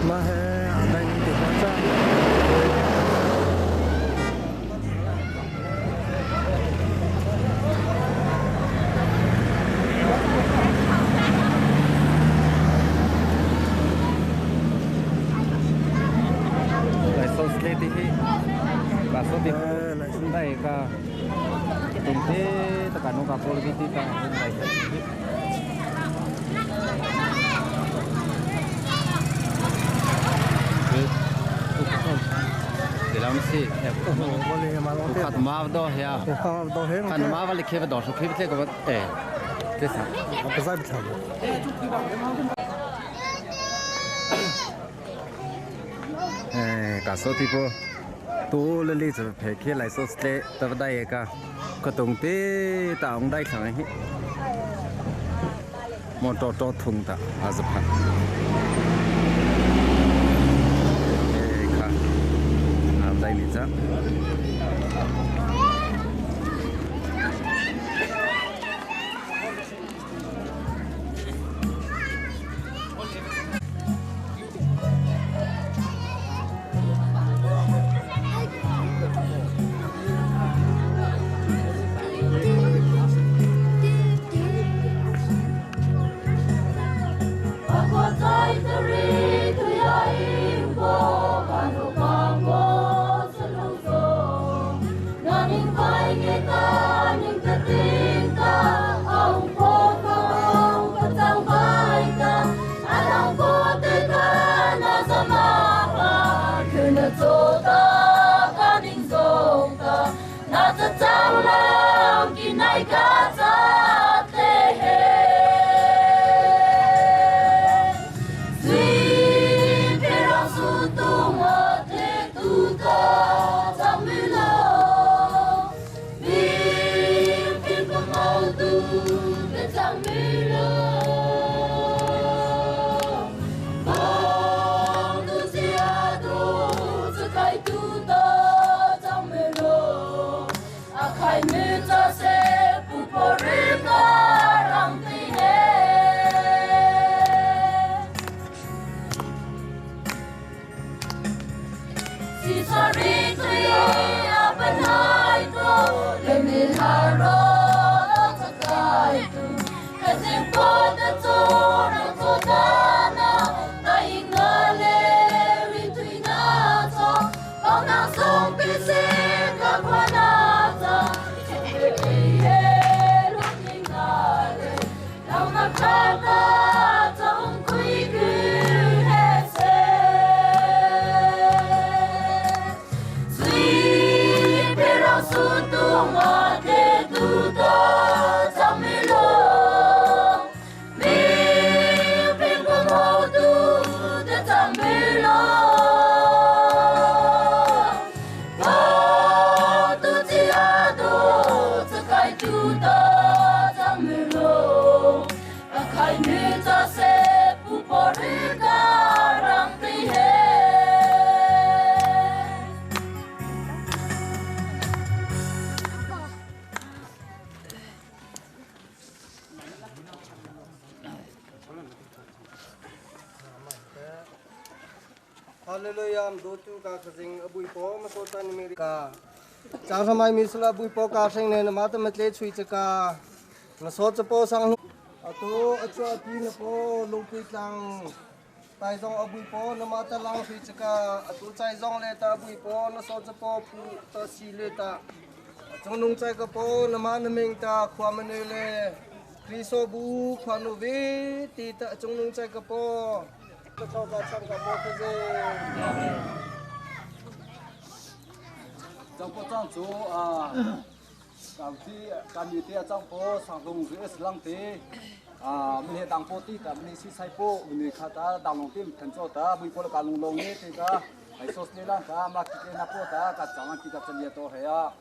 Mah he aa dang ti hna ca. Hallelujah do tu ka khazing abui po ma so tan mi ka chang samai mi sala bui po ka sing ne ma ta ma tle chui chaka na so cha po sang atu achua pi na po lungpui tlang tai zong abui po na ma ta lang hui chaka atu chai zong le ta abui po na so cha po pu ta si le ta chung nung chai ka po na ma na ming ta khwa ma ne le Kriso bu khwa nu ve ti ta chung nung chai ka po. Cangpo cang cu kauti kami te cangpo sanglung zu es lang te min he dang po ti ka min si sai po min kha ta dang long tim than cho ta bui po ka lung long ni te ka ai sos le lang ka ma ki te na po ta ka chang ki ka chalia to he ya.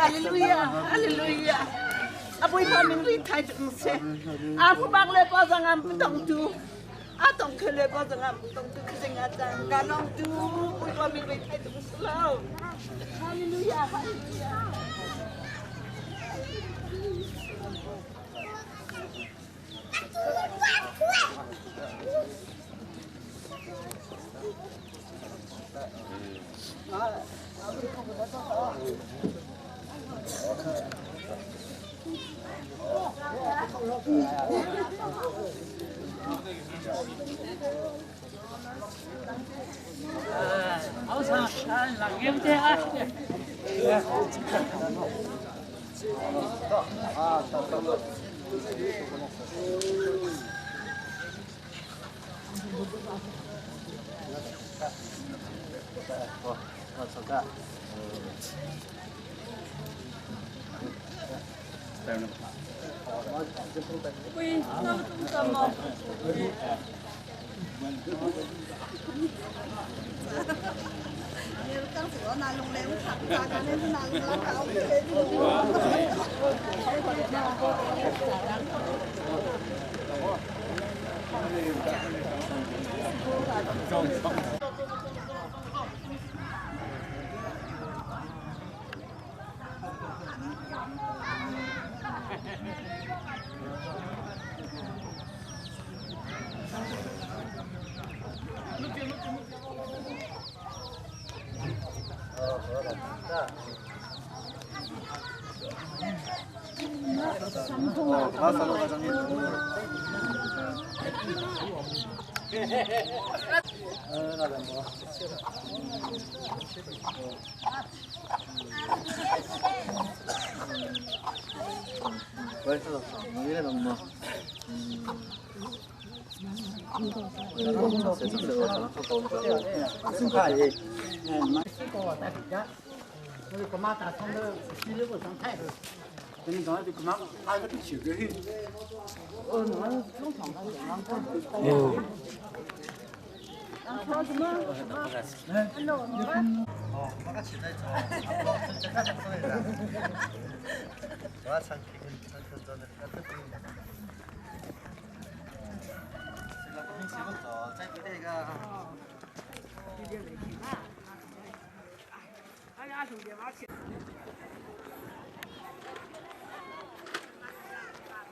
Hallelujah, hallelujah. Apoy pa min ri thai tung se. A phu bak le pa zang am tong tu. A tong khe le pa zang am tong tu khsing a chang ka nong tu. Pui pa min ri thai tung slow. Hallelujah, hallelujah.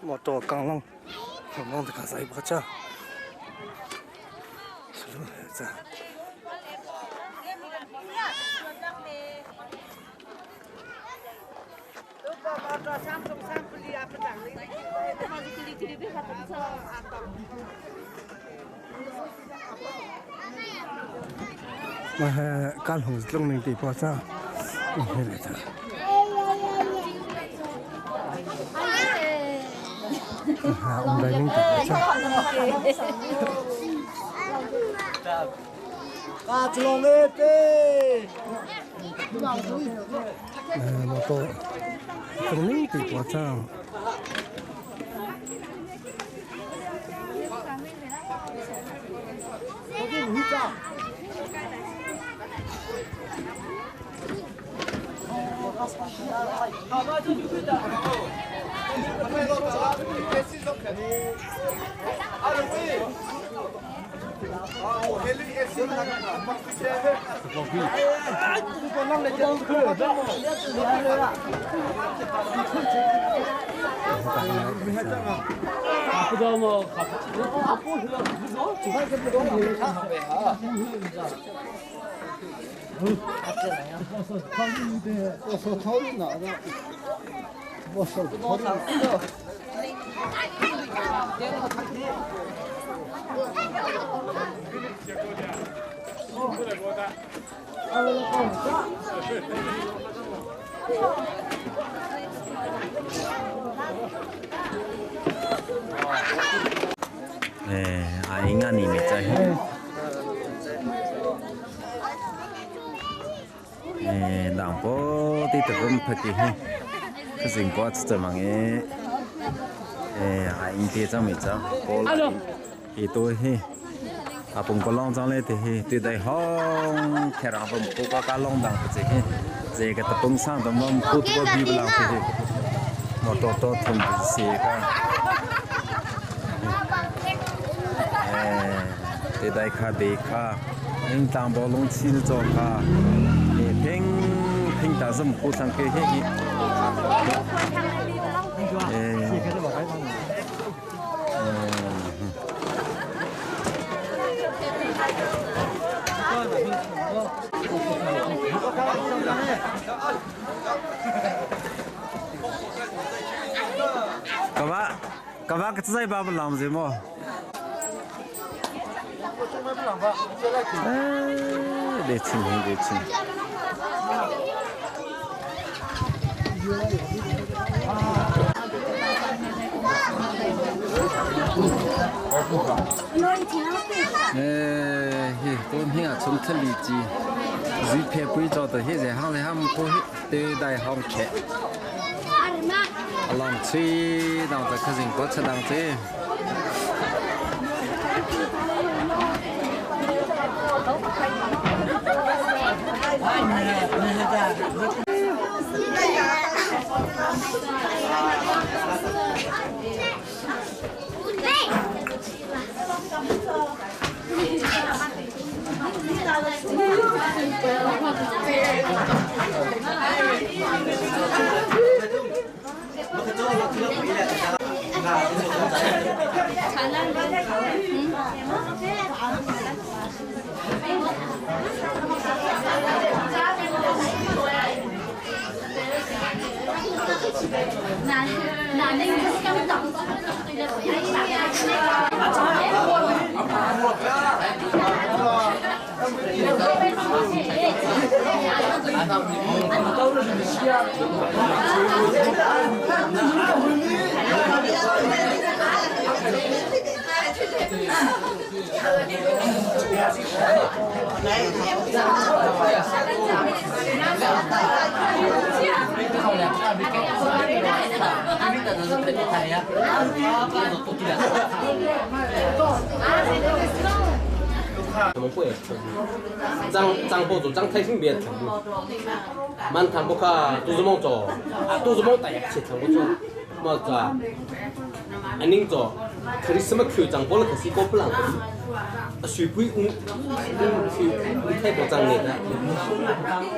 Motor kang long long te ka sai ba cha. Mà can hùng lông mình thì bỏ ra ông đây mình thì bỏ ra Mà tôi mình thì bỏ ra 哎，应该你没在。哎，两波的这个拍的嘿，可是我这忙的，哎，还应该怎么着？过来，一多嘿，啊，蹦个浪张来的嘿，对对好，开让蹦不搞搞浪荡不这嘿，这个的蹦上的我们不多比不浪的嘿，我多多同这个。哎，对对卡对卡，你当波弄起的做卡。平平打什么火上去嘿嘿，哎，干嘛干嘛个在把不浪子么？哎，得请得请。哎，嘿，冬天啊，从特里机，日片贵州的，现在行里他们不对待好吃，啊，浪吹，当在客人过吃当这。 张张博主张太性别全部，满谈不卡都是梦做，啊都是梦大一切全部做，么子啊？安宁做，可是什么口张博了可是过不啷个，水不乌乌去乌太多张的，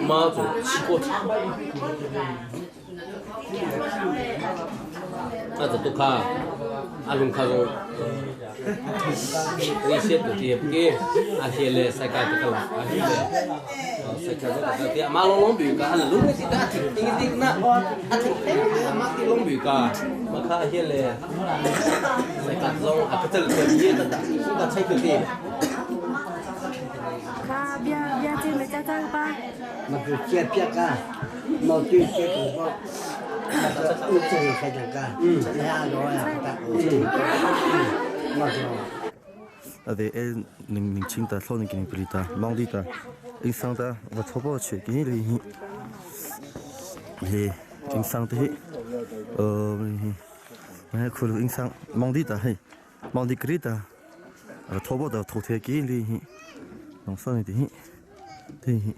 么做吃过。那这都卡。A lung kha zong ri siat tu ti ki a hi le sai ka te kala a hi le sai ka zo ka ti ma long long bi ka an lung ti ta thik ting ting na a thik ma ti long bi ka ma kha hi le sai ka zong a ka tel te bi ta ta ka chai tu ti Ka bia bia che me cha cha pa. Ma tu chia pia ka mo tu che tu bo u che ka ka ka ya lo ya ta ma tu ade e ning ning ching ta thlo ning kining puli ta long di ta ing sang ta va thopo che ki li hi le ing sang te hi hi ma khulu ing sang mong di ta hei mong di kri ta thobo ta tho the ki li hi nong sa ni ti hi ti hi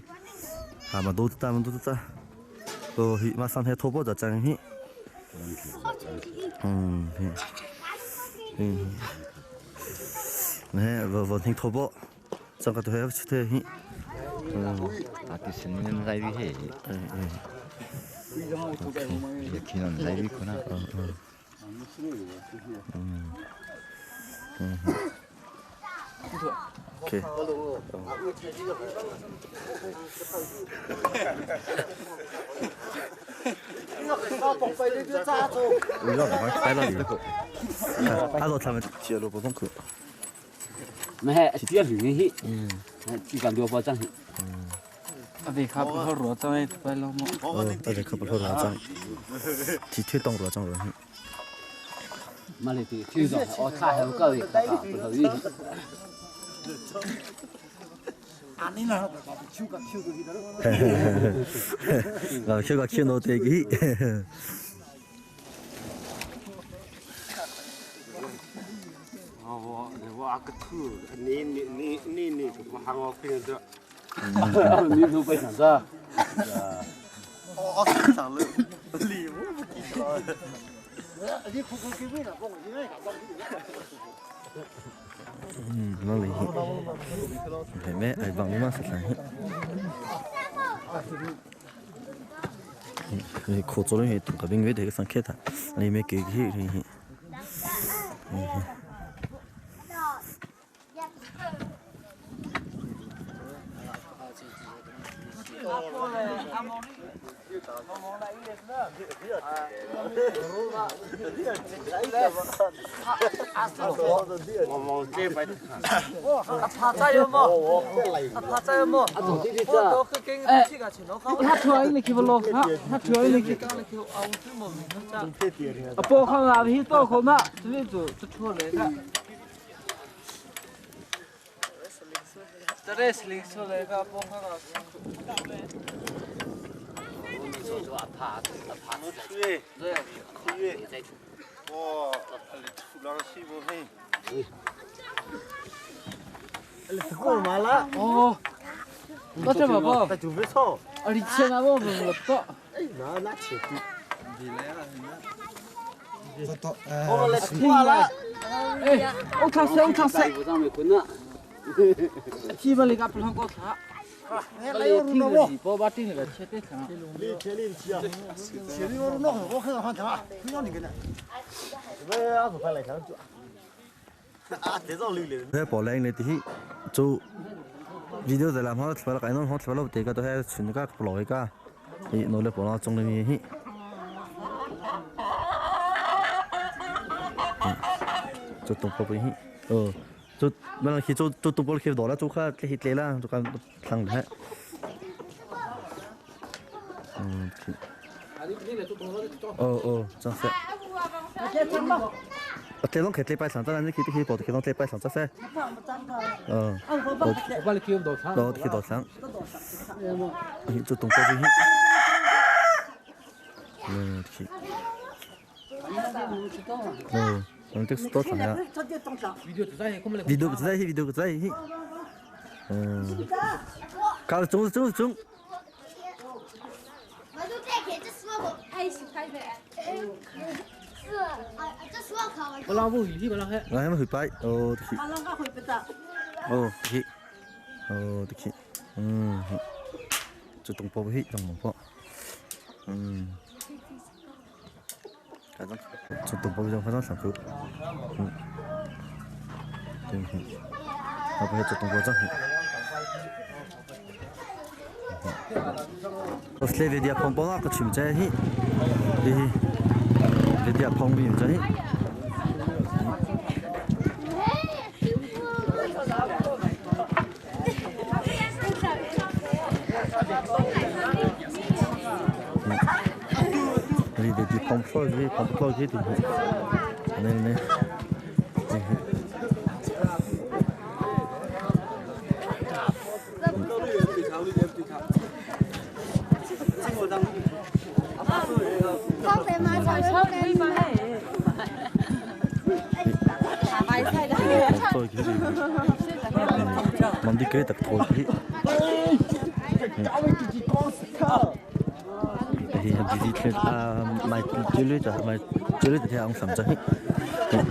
ha ma do ta ma do ta o hi ma sang he thobo ta chang hi hi hi ne vo vo thing thobo chang ka to he chute hi ati sinin lai bi he yakinan lai bi khona Okay. 那这鱼嘿，这个萝卜酱嘿。 阿里卡不好罗张哎，白老么？哦，阿里卡不好罗张，地铁当罗张罗。 马里的听着，哦，他还有个位，不好意思。 啊，这个听到这个。 我阿个头，你你你你你，我喊我朋友的。 你都不想着。 我上了，礼物不记得了。你哭哭给为了，我应该 nó lì phải mẹ ai bằng mà sạch lại thì khổ chỗ này tụng cả bên với để cái sang khét à này mẹ cái cái này 他出来你去不落？他他出来你去。啊，包好啊，皮包好嘛，这里做做出来的。这里是零出来个包好啊。哦，那这宝宝，啊，你钱拿我们了不？哎，我看谁，我看谁。基本那个不能搞他。来，我包把顶那个切得上。 thế bỏ lên này thì chú video giờ làm hết phải là cái nó hết phải là để cái tôi hay chuyển cái bỏ cái thì nó lại bỏ nó trong này hi chú tung bỏ hi ờ chú mà khi chú chú tung bỏ khi đó là chú khác cái hít là chú cái thằng đấy ờ ờ chắc sẽ 这拢开礼拜上，咱咱去去报去拢礼拜上，这些。嗯。我把你叫到场。到去到场。就动作去。嗯，去。嗯，我这是多长呀？video 不在，video 不在。嗯。搞中中中。我老母鱼，我老黑。我还没回拜哦，对。我啷个回不到？哦，对，哦，对，嗯，就东坡去，东坡，嗯。Chu tung pa jong phana sang khu. Ting hi. Apa he chu tung pa jang hi. Osle vedia phong pa ka chim che hi. Hi hi. Vedia phong bi che hi. Đi về đi phong phơi đi phong phơi cái thì nên nên phong phơi cái gì mong đi cái tập thôi cái thì đi đi mai chơi lưới cho mai chơi lưới thì ông sắm cho hết không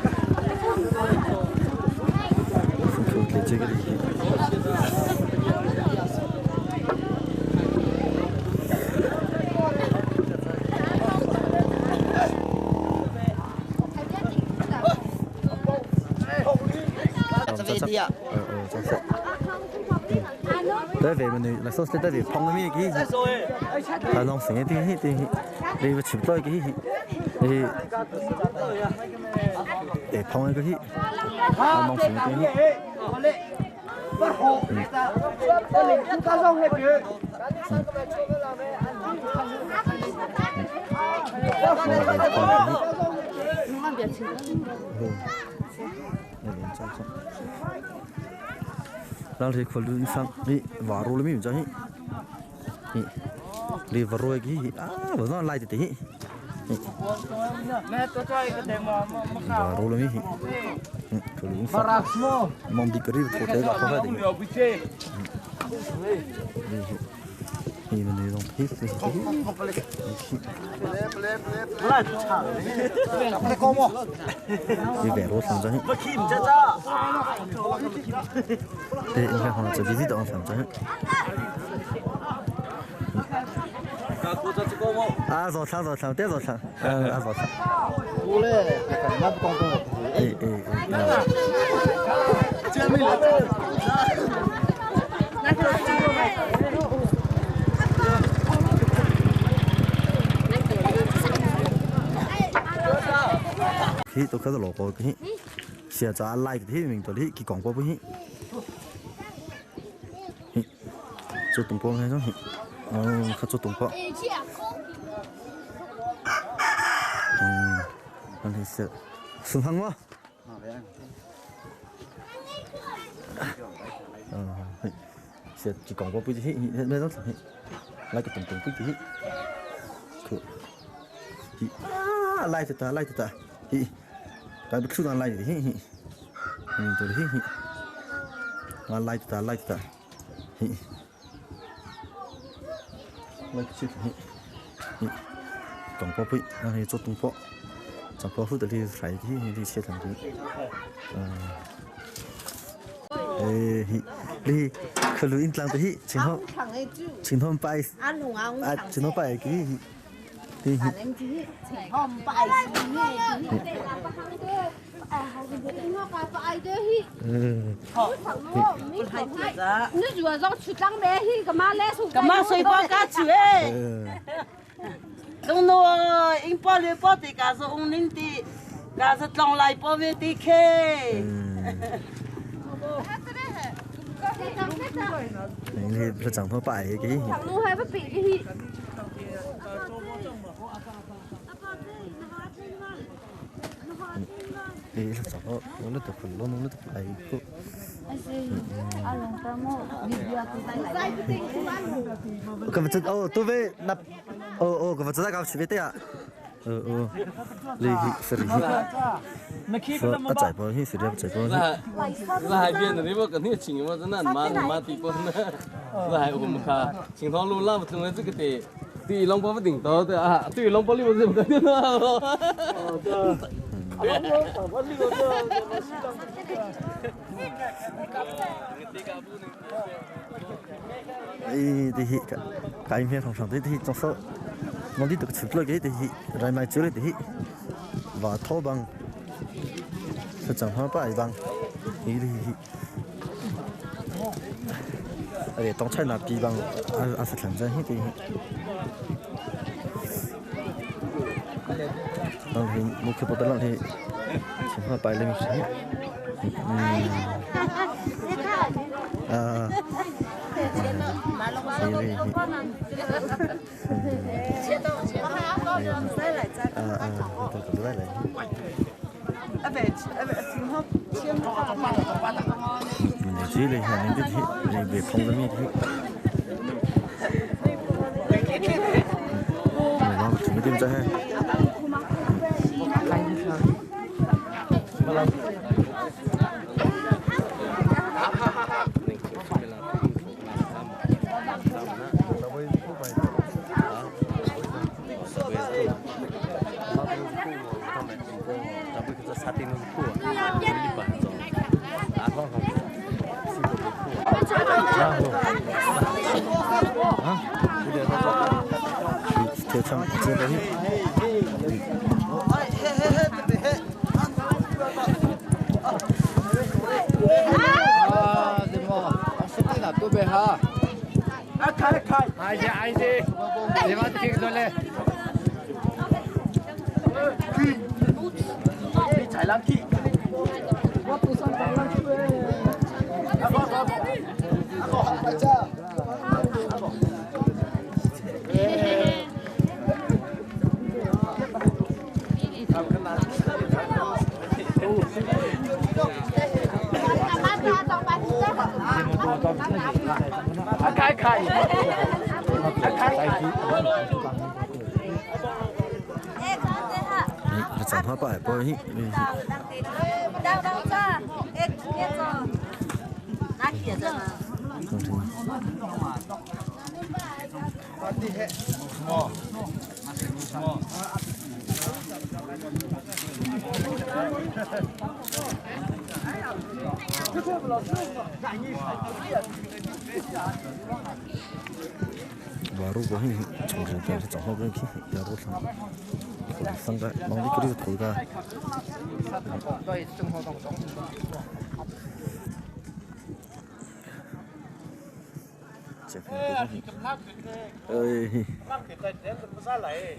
thôi chơi cái gì 得về mình là số sẽ về phong cái cái là nó sẽ đi đi đi đi chụp tôi cái đi để phong cái là nó sẽ đi Lal hi khol lu sang hi varu le mi cha hi hi li varu ki hi a ba na lai te hi varu le mi hi khol lu sang mong di kari tho te ga kho de hi mình đi dòng hi hi về rốt sang cho hi thế anh họ cho đi đó sang cho à rồi sang rồi sang tiếp rồi sang à rồi sang ê ê ê khi tôi có lỗ có cái xe cho like thì mình tôi đi cái quảng cáo bấy cho tụng phong hay không ờ cho tụng phong anh thấy sợ sung hăng quá xe chỉ quảng cáo bấy thì mấy đó like cái tụng tụng bấy thì like ta like ta hi cái bức xúc like thì hi mình tôi hi hi like ta like ta hi like chip hi hi còn có bị nó thì cho tung po chẳng có phút thì phải hi đi xe thằng đi ê hi đi khởi lưu in tlang thì hi chính hôm bay à chính hôm bay cái hi đi 你找到我那都很多，那都排过。我们这哦，都被那哦哦，我们这个区别的呀。哦哦，你是你，是阿仔波，你是阿仔波。那海边的，你我跟你亲，我真那妈妈地方呢，那还我们看，青塘路那不成为这个的。对，龙包不顶多的啊，对，龙包你不是不顶多。哦，对。哎，这些个，影片上上这些装修，我哋都出来嘅这些，来买酒的这些。Va tho bang chang ha pa bang hi hi hi are tong chai na pi bang a sa thlan hi ti hi lang hi mukhe potal lang hi chim ha pai le mi hi à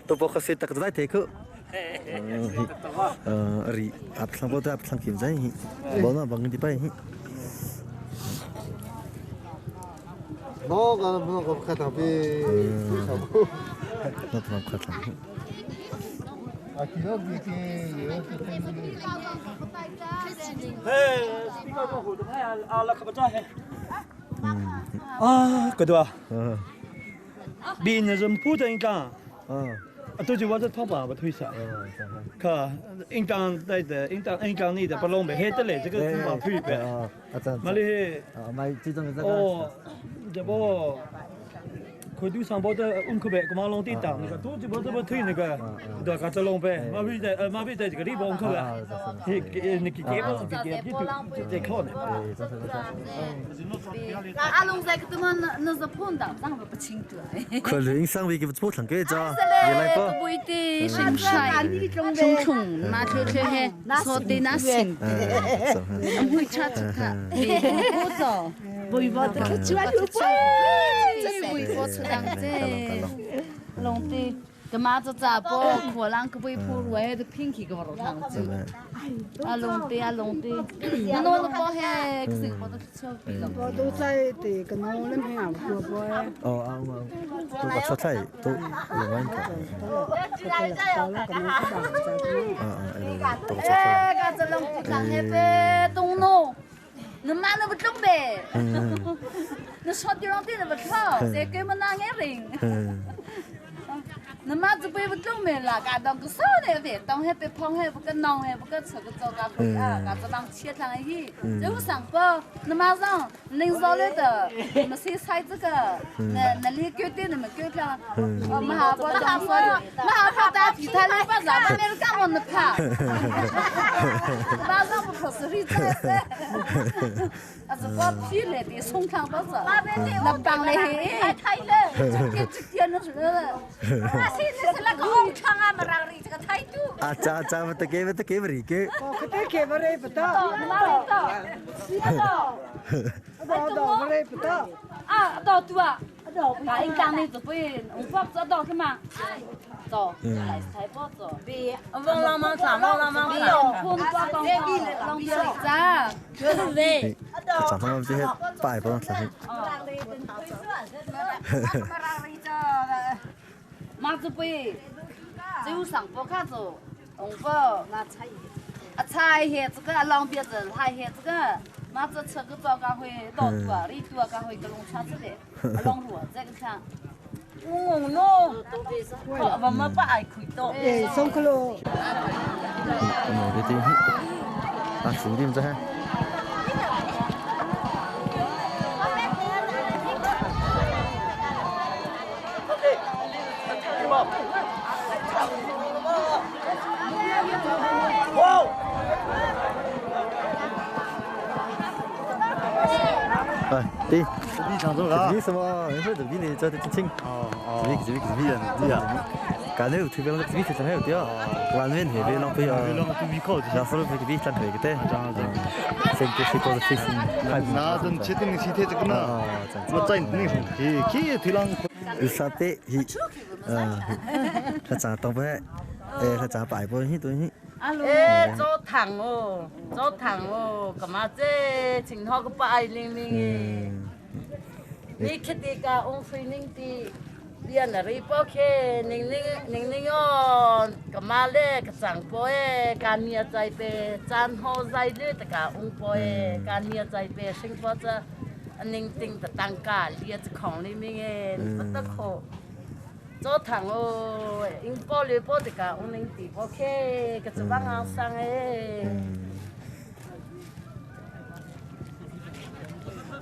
都包括谁打个在贴口。ri ap thlang bo ap thlang kim zai hi bo na bang di pai hi bo ga bo ga kha ta bi na thlang kha thlang a ki lo bi ki ye 啊，嗰度啊，边人铺的应当，啊，都是我这淘宝不推销，可应当在的，应当应当你的不弄呗，黑的嘞，这个淘宝推呗，嘛嘞，买这种哦，这不。佢都上报的五块呗，咁啊弄啲档，那个都这波这波推那个，对，搞这弄呗，马飞在马飞在这个地方五块呗，你你给给不给给给就在靠呢。阿龙在个地方那那是碰到，那我不清楚。可能上位给不错，给着，也来不。不一定生菜，虫虫，那吹吹嘿，说的那行，我会吃吃看，不走，不一般的，吃完就走。这不出当这，弄的。个嘛子杂包，可能个被铺路还得拼起个老汤子。啊，弄的啊弄的，那弄的包还可是我都吃不了。我都在这个弄那边啊，过过。哦啊，我都把出菜都用完个。嗯嗯，哎，个这弄不干还别动弄，你妈那不准备。你上地上对那不炒，再给我拿眼睛。你妈这辈不准备了，干当个少的呗，当还别胖还不个囊还不个吃个早干回啊，干这当切汤去，这上包，你马上领上来的，没谁猜这个，那那里够的，那么够了，我们还不当说，我还怕打皮他来把咱们那个干嘛呢怕？马上不可是会这是，啊是把皮来的松糠不是，那帮嘞，太了，这这这那是。那现在是那个红肠啊，没让你这个太。अच्छा अच्छा मत के मत के बरी के खते के बरे पता啊，到多啊，啊，应当你就不，我发做到去嘛，走，来才不走。王老忙啥？王老忙啥？空挂光光，拢水咋？对。长头这些摆不让啥。马子背，只有上坡卡走，红包那菜，啊菜些这个浪别子，还些这个。马子吃个早干会老多，你多干会个弄车子的，弄路这个看。我喏，我们不爱开刀。哎，上课喽。我这啊，兄弟们在。哎，对，你什么？你说这边的这这清？哦哦，这边这边这边的，感觉特别那个这边是真有点，完全特别浪费啊！那说了这边真特别的，这个是搞的非常。那真确定是这个呢？我真那什么，去去啷？有啥的？啊，他咋当不？哎，他咋摆不？你东西？哎，做糖哦，做糖哦，干嘛这情况个不爱零零的？你去的个翁飞宁的，别那里包去，宁宁宁宁哦，干嘛嘞？个长波哎，干面在呗，站好在嘞，这个翁波哎，干面在呗，生活这宁定的当家，列子矿里面哎，不得可。做糖哦，因保留保这个，我们地保去，个做帮昂上哎。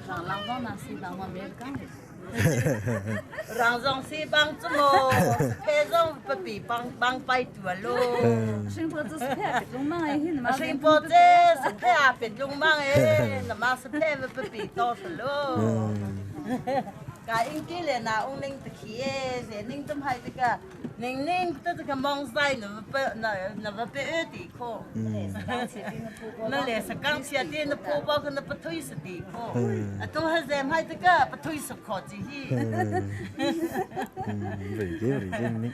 让让让那是让我没讲。让让是帮怎么？配上不比帮帮白多喽。生活这是配别种忙哎，那么。生活这是配啊别种忙哎，那么是配不比多是喽。cả in kia là na ông ninh tự khí ấy, ninh tâm hay cái cả ninh ninh tự cái mong sai nó bị nó nó bị ế đi cô, nó lại sẽ刚下的那破包可能不推是的cô，啊都还在买这个不推是可子去。vậy chứ vậy chứ ninh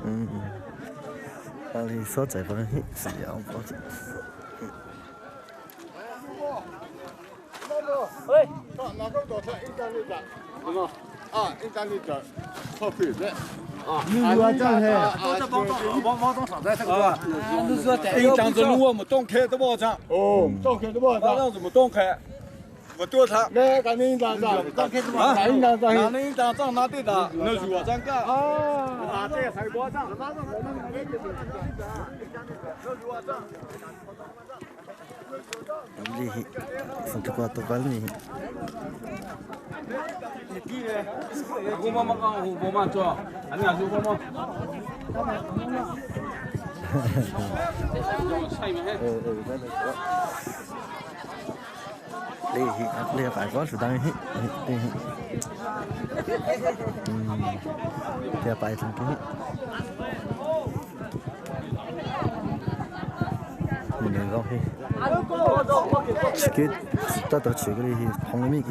ừ à thì số chạy vào hết sẽ ông có 喂，哪个多少？一张一张，什么？啊，一张一张，靠背的。啊，你说这啊，一张子路我们东开的保障。哦，东开的保障。那怎么东开？我多他。那赶紧张张，东开什么？哪一张张？哪一张张哪对的？那是我张个。啊，哪这才保障？ Li santo qua to bal ni. 我妈妈讲，我妈做，俺俩就我妈。 Li li phải có sự tăng hi. Thì phải thằng cái. mình ngon hi. 去到到去个里红米去。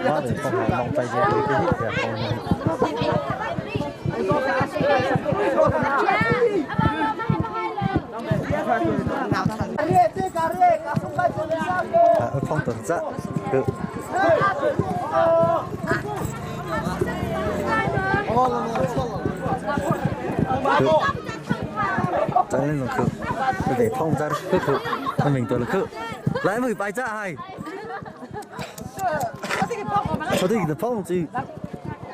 我哋放浪费嘅，佢啲嘅放。 phong tuần rất được cho nên là cứ để phong ra cứ cứ mình tôi là cứ lại mười bài ra hay 我对你的phong chứ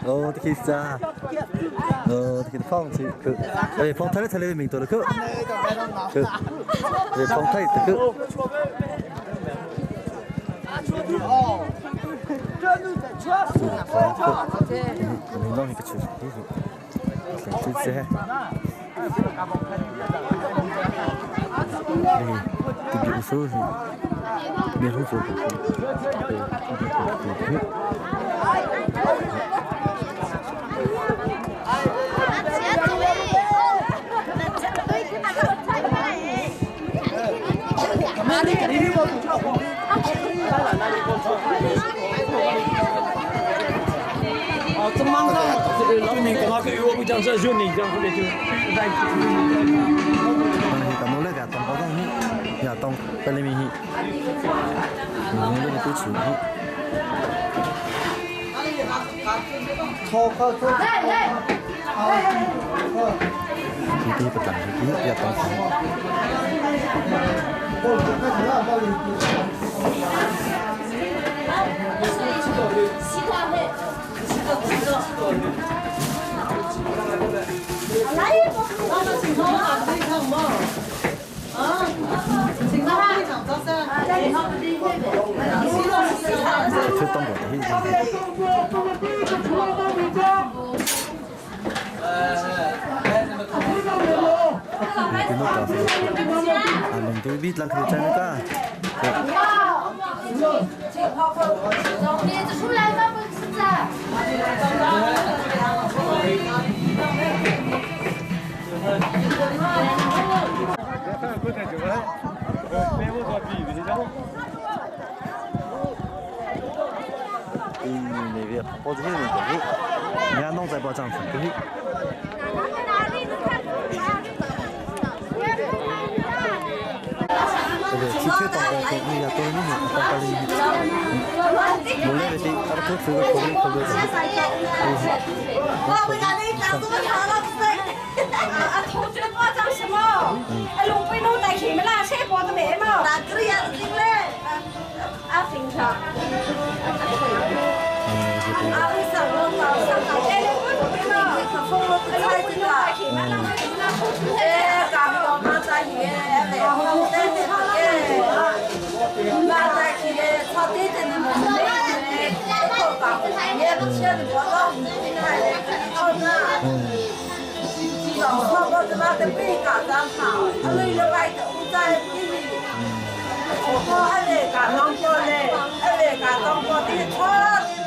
哦，这个啥？哦，这个phong chứ cứ để phong thấy thấy mình tôi là cứ cứ để phong thấy cứ. 哦，这忙上，老年干嘛个我不讲这就你讲后面就在。 亚东贝利米希，你那个都吃。Itu petang ini ya tong. 推动过的。Mình tôi biết là khi chơi nữa cả. 那边包子那边你看弄在包浆子，对。这个汽车当高你要多你当高你，我那个是阿个这个口口口的。我不讲你讲这么长了，不是？啊，同学包装什么？哎，路边弄带去没啦？车包的没嘛？哪个也是嘞？啊，平常。啊，为什么早上哎，我准备了，风了不菜这个。哎，干嘛嘛在耶？哎，我在这个，嘛在去草地的那么也不吃的我老好呢。老我他妈的被搞脏好，他们又来的不在地里。我还得干农活嘞，还得干农活的错，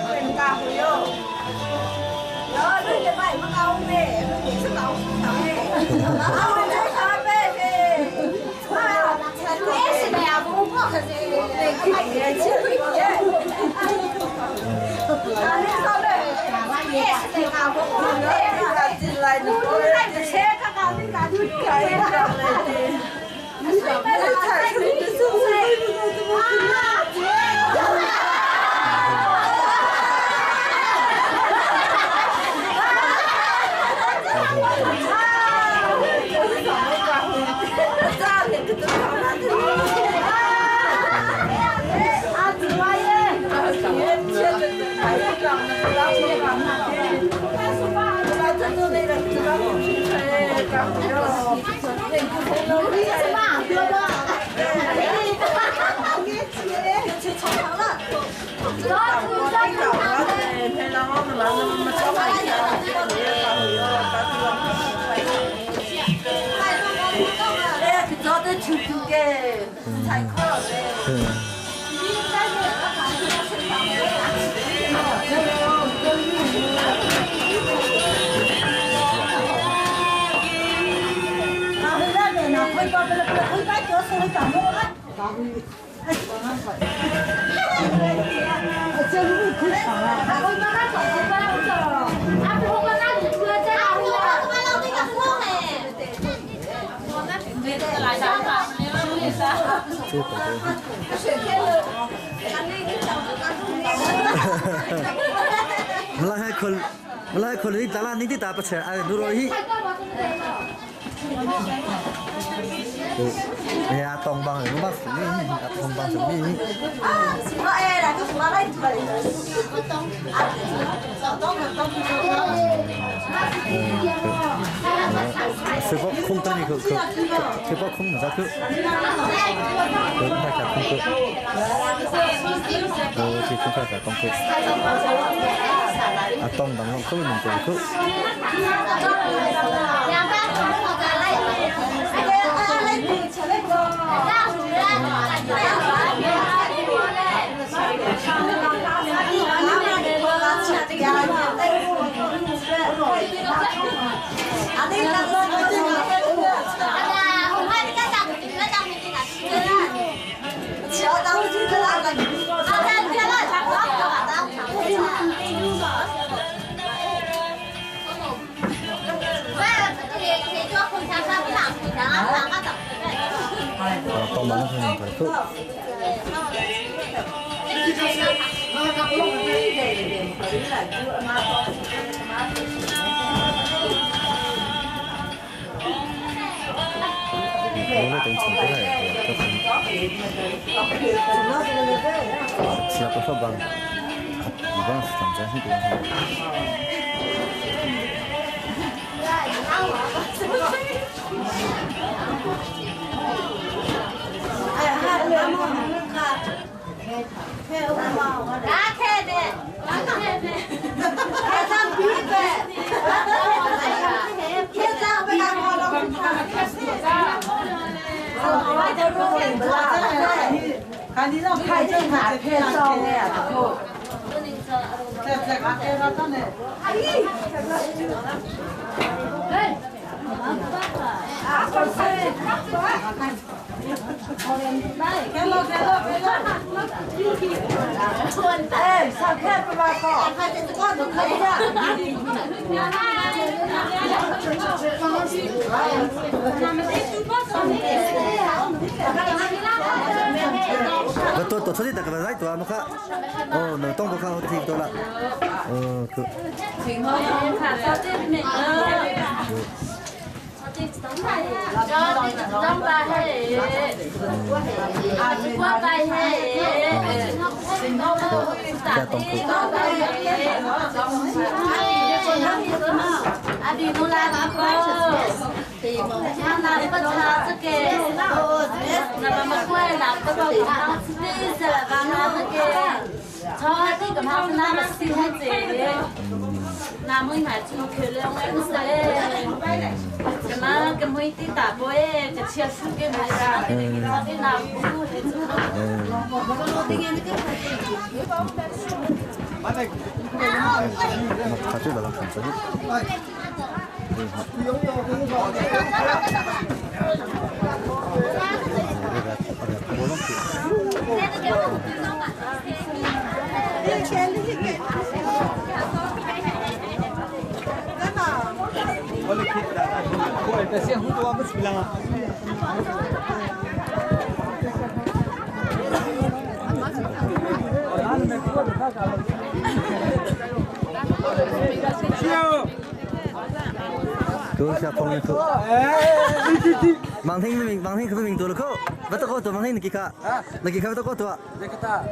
เป็นกาหุยแล้วลูกจะไปมาเอาเม่ลูกจะเอาเม่เอาเม่เอาเม่也是那样，我不可是那个也吃不起。也是那个，我我来不切，他讲你讲你讲的。 मलाई खोल तला नहीं ता पछे अरे नुरोही ya tong bang nó bắt xử lý tong bang xử lý 吹包空等你口口，吹包空咋口？对，那下空口。哦，这空卡下空口。啊，当当当，可能能口。当当可能口。我那等成过来，这其他不说吧，一般是长这样的。 我多出去大个来多啊，看，哦，那东不看我听多了，哦，可。 他这个人很真。哥，下方面口。盲听明，盲听可不明多了口，不得过多盲听你给看，你给看不得过多。这个大。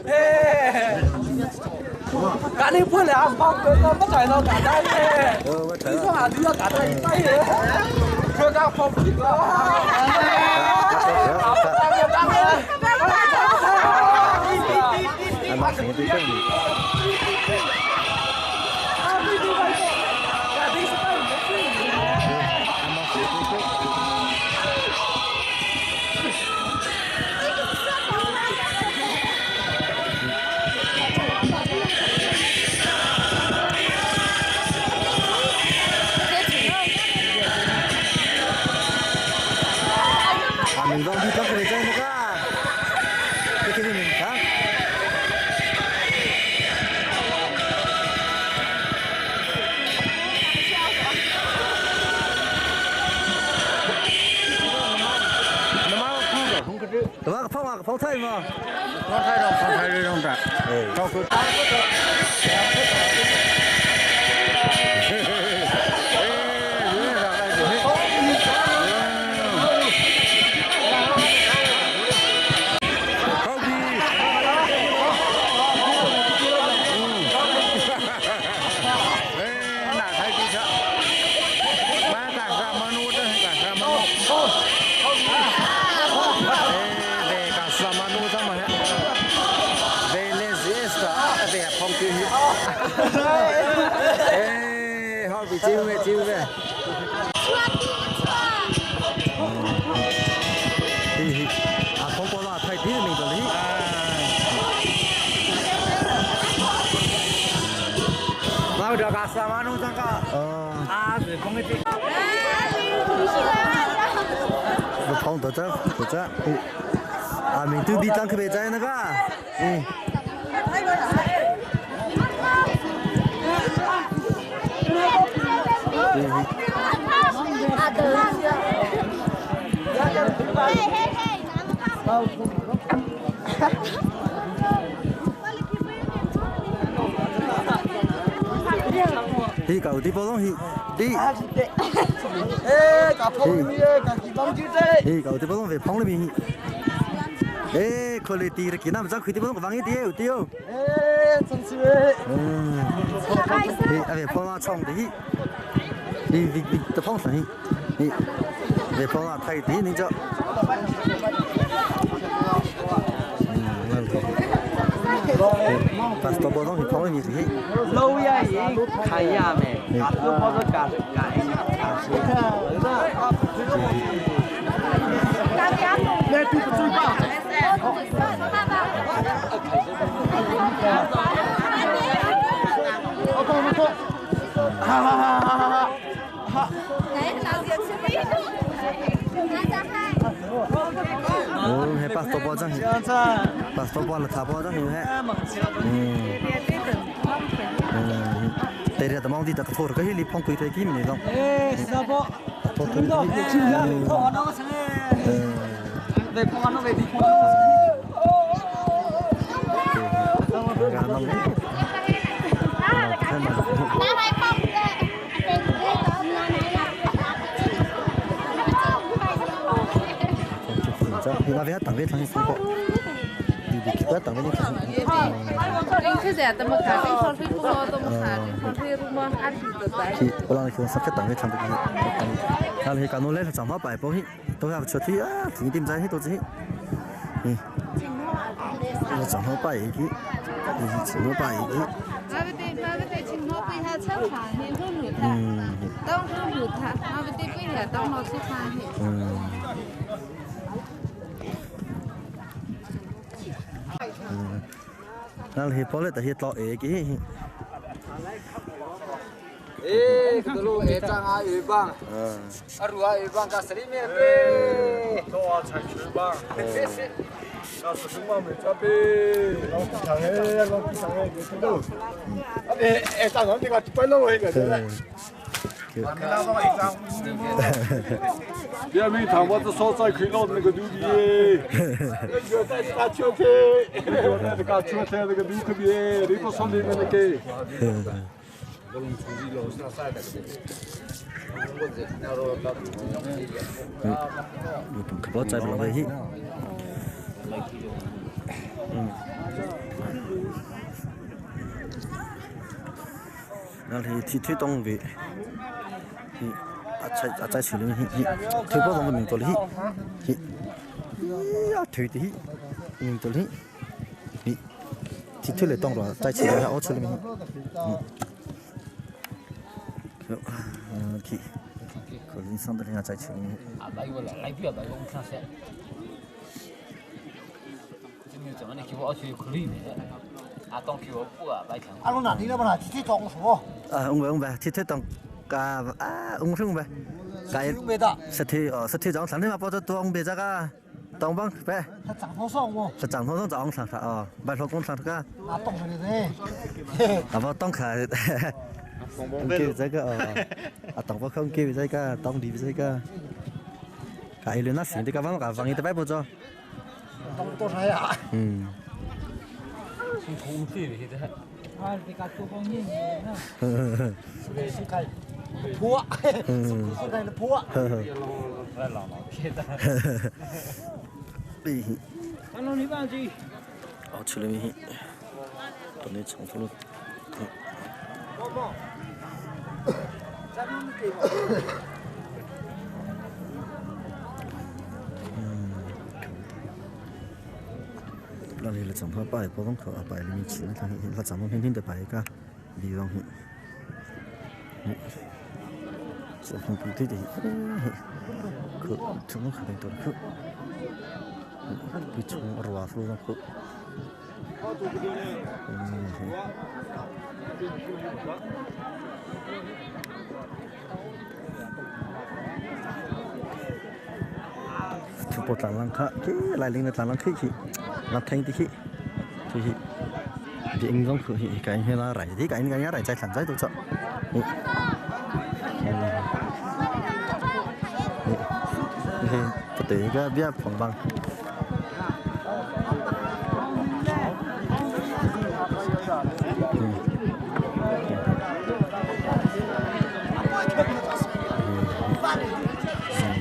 哎，赶紧不了，放个不在那干的。你说俺都要干的一百耶，可敢放屁了？ 泡菜吗？泡菜的，泡菜这种的，哎，照顾。Chang ma ve le ZS ta ve phong ki hi. Eh, ho bi chiu ve chiu ve. Hi hi. A phong po la thai ti mi to li. Mau dah kasar manu tangka. Ah, phong ti. phong 到这，到这，啊，明都比当可别在那个，嗯。Hi cầu đi bao hi đi. Ê, cả phong đi, cả kỳ băng chứ thế. Hi cầu đi bao về phong lên mình. Ê, quality là kỹ năng sao khi đi bao vang đi tiêu. Ê, chân siêu ê. Hi, à về phong là xong đi. Đi đi đi, tập phong sang hi. Về phong là thay tí nên cho. Pastor bao thì phong lên mình gì? 老爷爷开呀没，都跑到干干。 哦，系pastor 包真系，pastor 包là thà包真系系。嗯。嗯，对了，他们的这个错了，可是你碰鬼才给你弄。哎，是不？错错错。嗯。về phong nó về đi phong. 那边等位等一个，你你其他等位你。thì 我让你去上个等位唱的，那你讲侬来长发白包去，都要出去啊，几点钟去都去，嗯，我长发白去，长发白去。嗯。嗯。那你包了，但是老二个。 Eh, dulu ecang ayu bang. Aru ayu bang kasri me pe. 多菜去吧。那是什么没准备？老长哎，老长哎，别走。哎哎，长长这个关了我一个，对不别没他我这烧菜开了那个牛逼，那个在打球踢，那个打球踢那个牛可别，你不说你们那个。 可不摘不了微信。那你推推动的，你啊在啊在处理，推波动的名多哩，呀推的，名多哩，你推推来动了，在处理下我处理名，嗯。嗯，去，可能上头人家在处理。啊，来过来，来不了，来我看下。今天怎么你给我去可以的？啊，当给我不啊，白看。啊，侬哪里了不啦？天天当什么？啊，我我天天当，啊啊，我是我呗。实体哦，实体长上天嘛，包着多我别这个，当帮呗。他长头上我。是长头上长上啥哦，白头工厂这个。啊，当上的嘞。啊，不当开。kêu这个啊，当不空kêu这个，当地这个，cái lên nó xin thì cái vắng cái vắng thì phải不着。当多少呀？嗯。从空气里的。啊，你个做工人呢？是开破，是开的破。阿龙，你忘记？哦，吃了没？等你重复了。那里了整套摆包装口啊，摆里面吃，那看那长东天天的摆一个，地方去，这很不对的，可这么可能多可，比从二瓦数那可，嗯。Thu bộ tlang lang kha ke lai ling na tlang lang khi khi lang theng ti khi thì hi bi ing zong khu hi cái hi la rai thì cái cái rai chạy thẳng chạy tụ chọ thì cái cái bia phòng băng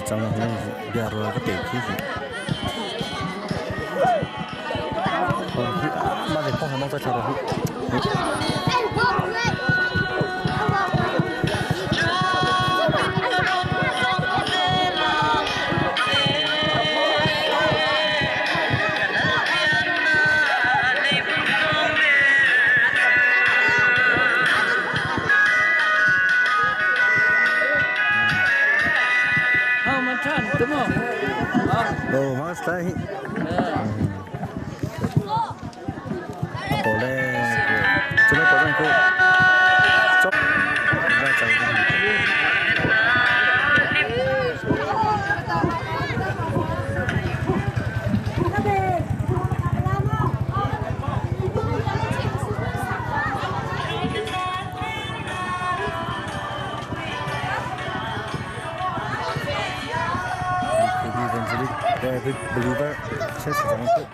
张了那bia rồi cái tiền khí gì mà để phong mong cho chờ rồi. Ồ, mà sai. Bỏ lên, chúng nó có răng cô. Chốc, ra chạy ra. Believer chess 정도.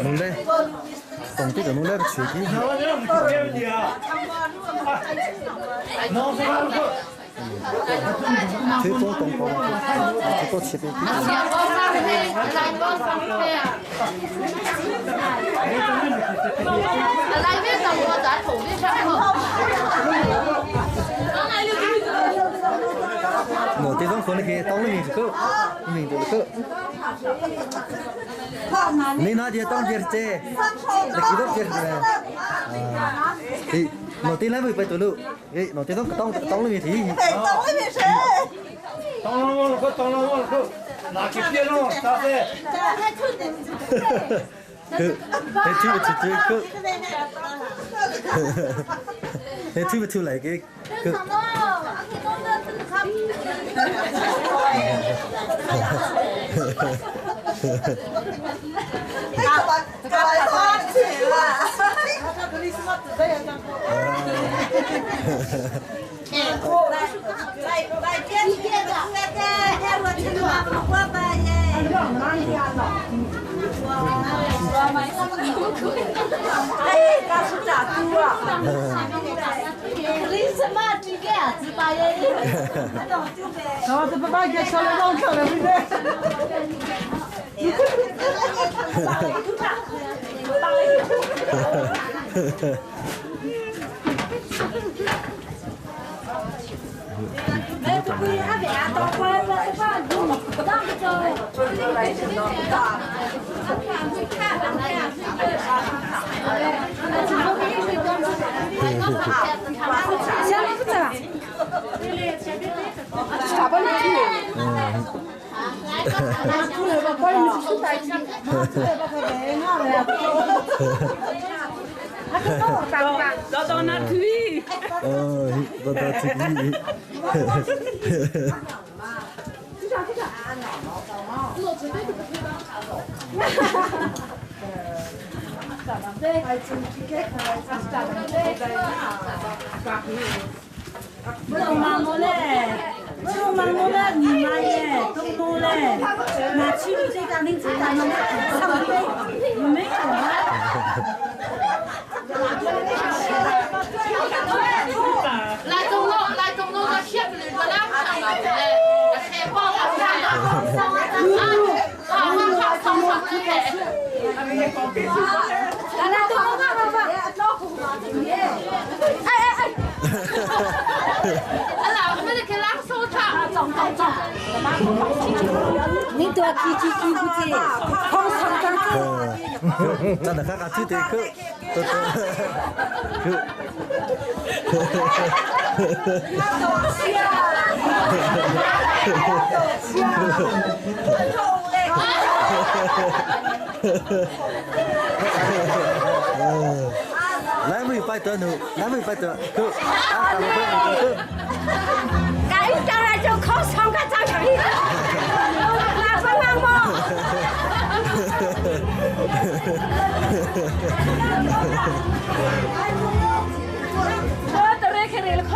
农嘞，当地的农嘞不缺的。最多东方，最多七百。我这种可能去当了名字个，名字个。你那些当别这，你几多别的？thì nó tin lấy về tụi lự, nó tin tông tông lên thì. Tông lên thì. Tông lên tông lên tông哪去变咯？啥子？佢你跳跳跳佢，你跳跳嚟嘅佢。来没拜得奴，来没拜得，哥，啊，哥，赶紧来就靠上个早上，哪个那么？我得来开了靠。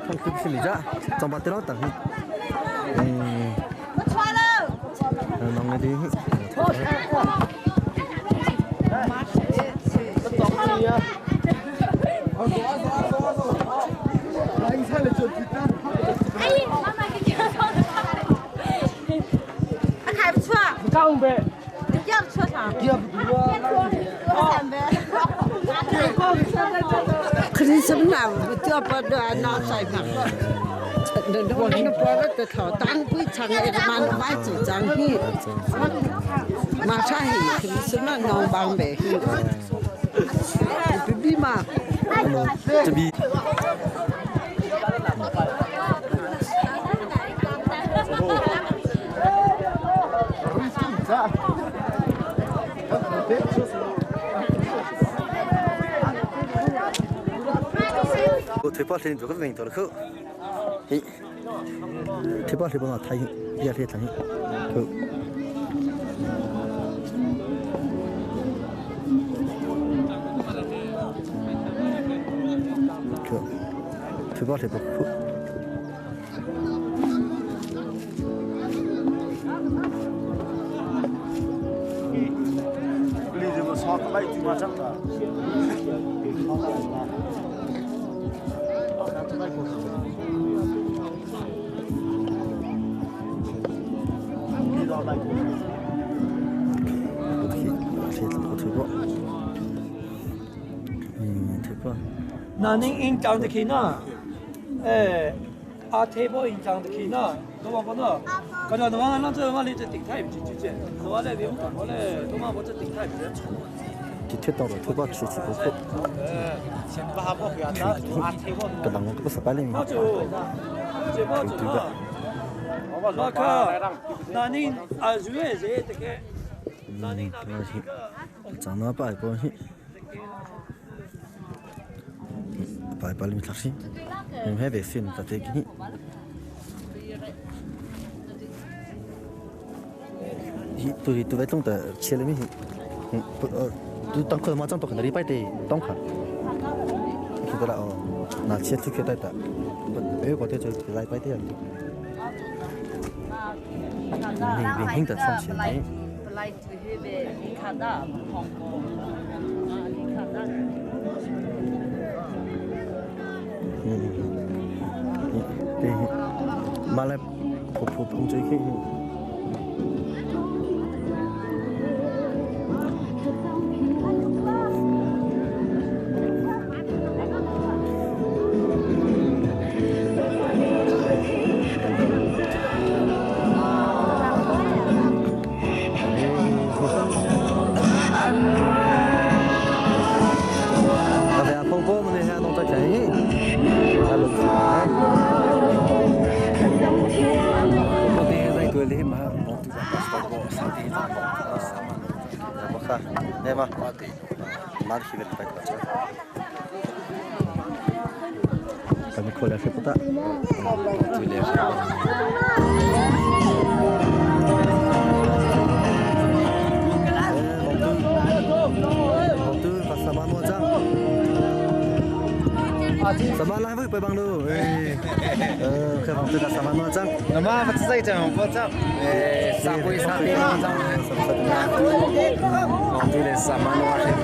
phong tu si mi ja chong ba te lo tang hi. Nong đi. 哎，妈妈给你开不出。讲呗。要不出啥？要不三百。可是什么呢？我不得拿菜嘛。我那包了得头，当归长一个蛮买主张去，马上去，可是什么农帮呗？比比嘛。这边。我推包车做个运动了可，嘿，推包车帮我抬，也可以抬，可。可，推包车不可。 那您应讲的去呢？哎，阿提波应讲的去呢？都往不呢？刚才侬往那这往里这顶台不就这？我来别我来，都往我这顶台不是？就推到了，推到去去不可。个人我个十八零。这包子嘛，我靠，那您啊，主要是这个。嗯，长那摆过去。摆摆里面头先，唔系白线，就这个。对对，种的切了没？嗯，不呃，都当可嘛，长到可能礼拜的当可，记得了哦，那切出去带的，不，哎，我这就礼拜的。你你听得上去没？嗯，对，马来婆婆碰这个。咱们过来是不大。Sama lah với bang lu. Ờ, cái vòng tư là sama nó chăng. Nó mà bắt dây chẳng có chăng. Sa quay sa đi nó chăng. Vòng tư là sama nó chăng.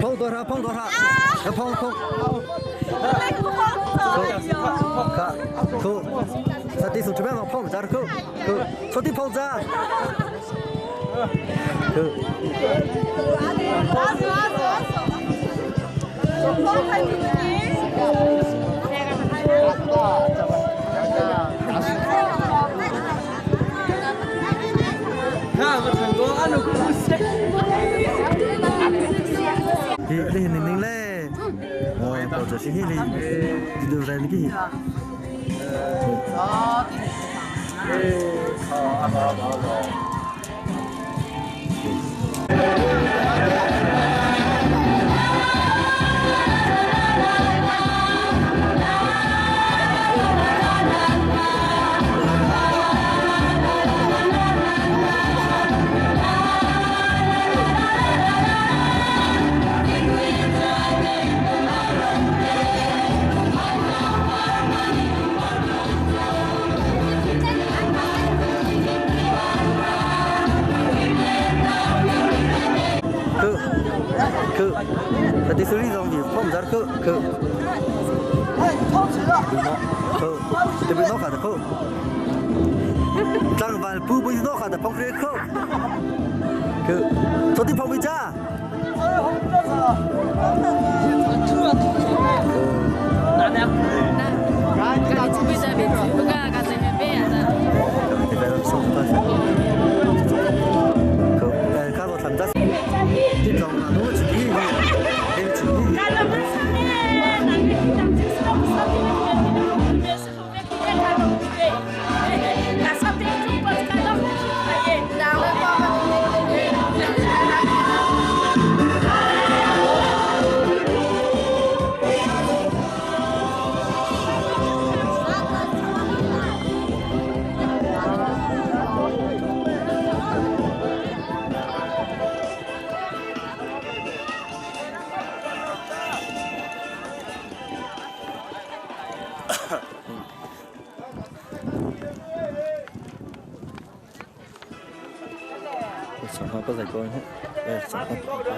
碰多少？碰多少？要碰碰。扣，他对手这边往碰，咱扣扣，说的碰子。扣。你你你嘞？哦，就是你你都在那个。好，好，好，好。 这手里上面碰不着口口。口，这边脑壳的口。张饭不不是脑壳的碰开口。口，昨天碰没着？小花不在高兴，哎，小花不在。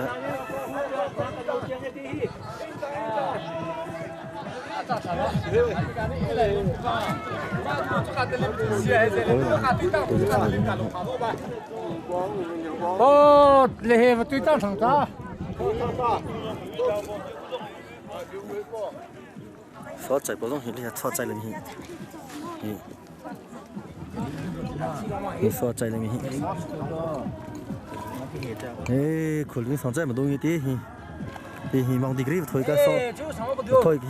哦，那对账上咋？烧菜不东西，你还炒菜了你？嗯。你烧菜了没？哎，可能上这么多一点，你忙的个推个烧，推个，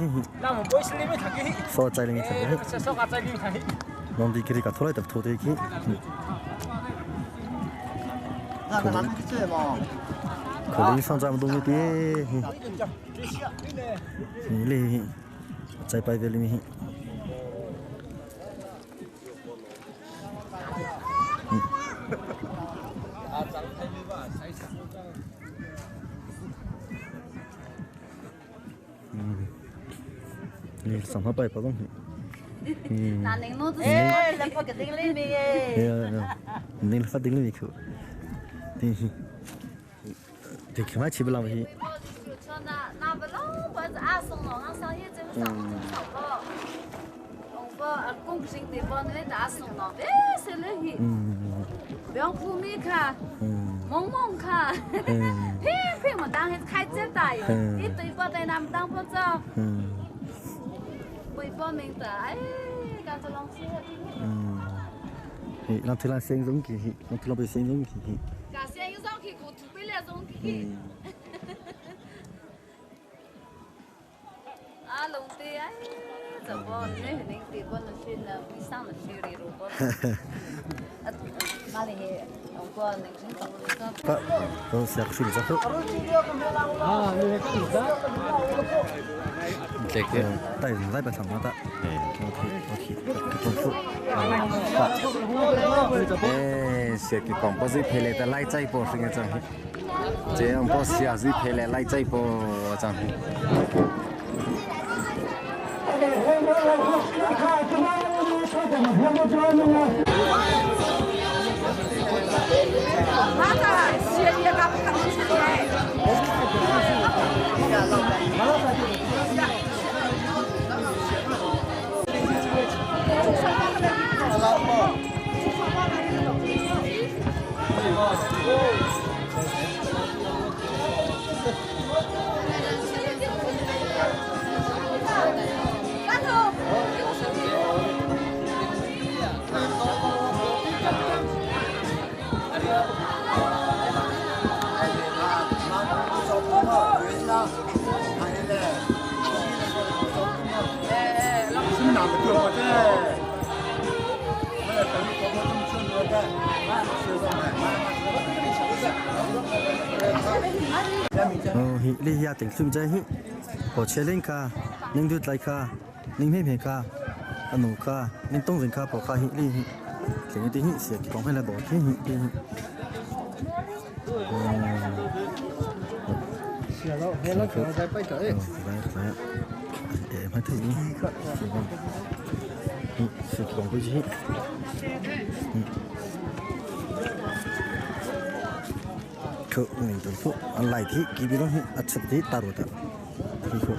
烧菜了没？忙的个个拖来的拖的去。可能上这么多一点，你嘞，在白的里面。你上他摆不东西。嗯。哎，来发个这个里面哎。你发这个里面去。对。Thì mai chỉ làm gì? 蒙蒙卡，嘿嘿，我当开这大哟，你对波在那当不走，会报名的，哎，干这东西。嗯，嘿，让推让先中去，让推让被先中去。干先上去，我土回来中去。啊，龙的哎，怎么你你对波那些呢？为啥那些的如果？马里，我那个都是水之后。啊，你看这个带来不上的，OK OK，功夫。哎，是给广播是陪来的来这波是个这，这样播是是陪来来这波这。 哦，hi，你遐定算在hi，哦，车轮卡，恁都来卡，恁片片卡，啊奴卡，恁东人卡，宝卡hi，你hi，成日啲hi是讲起来无听hi啲hi。哦。是啊，老，老可在摆台。来来，哎，快睇呢，嗯，是讲过去，嗯。可你都说来提，基本上啊吃的大多的，听说。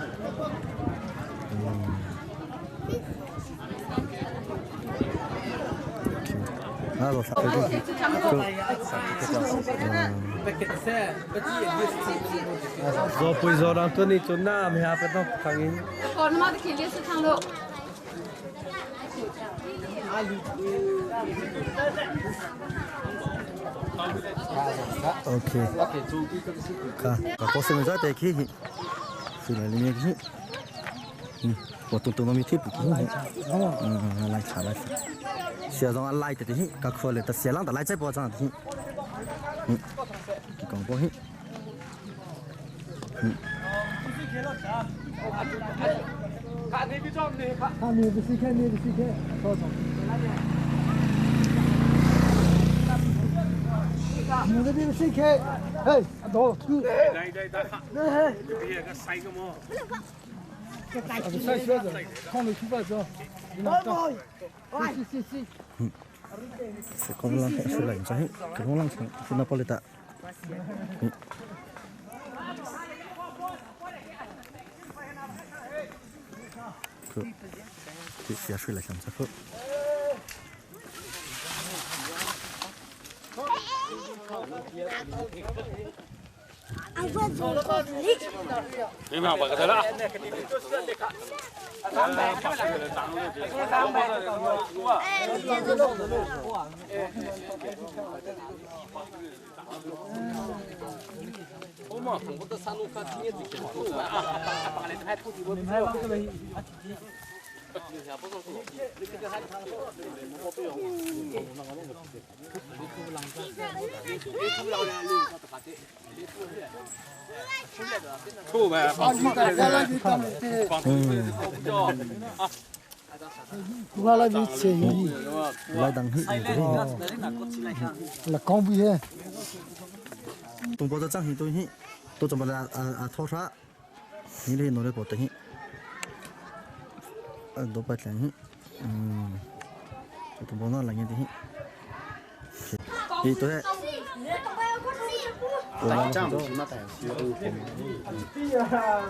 嗯。啊，老啥？做不做让做你做那没下不到反应。好，那么的肯定是唱喽。 OK。ka ka ko se me za te ki hi si la ni ki hi 我东东那边贴不ki嗯，来查来查，写上来的的，ka可能，但写上的来这包装的，嗯，给讲过去，嗯。看你不是看你不是看，多少？你这边是开，哎，多。来来来，来，别个塞个么？塞靴子，看你出发走。是是是。嗯，是公狼是冷战，公狼城是那玻璃的。嗯。可，这下水了，想着喝。你们把个得了。我嘛，我到山路看听见这个，啊，来拍土地，我们。出呗，我来比钱一，来当去，来讲不耶？东坡的张兴东西，都怎么来啊啊掏啥？你来弄来搞东西，啊都白钱，嗯，东坡那来年的，你对。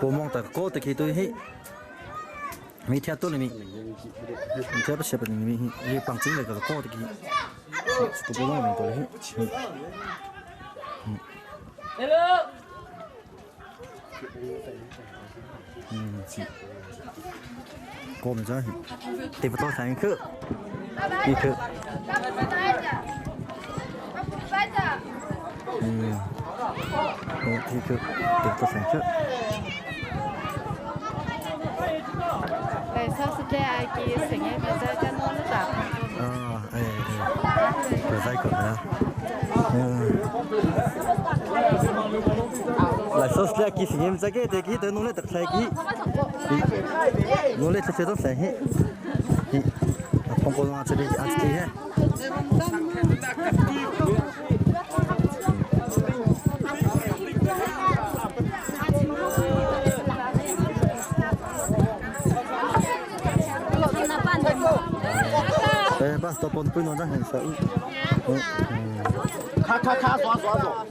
Pomong ta ko te khi tu hi mi thia tu ni mi thia pa sia pa ni mi hi pang ching le ka ko te khi tu pomong ni to hi. Hello. Ko mi cha hi. Te pa to sang khu. Ti khu. Ti khu. Te pa to sang khu. 哎，上次在阿给谁也没在家弄了咋？ 啊，哎哎，别再讲了。嗯。来，首先给谁们这个这个都弄来得来给，弄来这些都来嘿，嘿，通过让这里啊这里。哎，把手帮不弄得很少。嗯。咔咔咔，刷刷刷。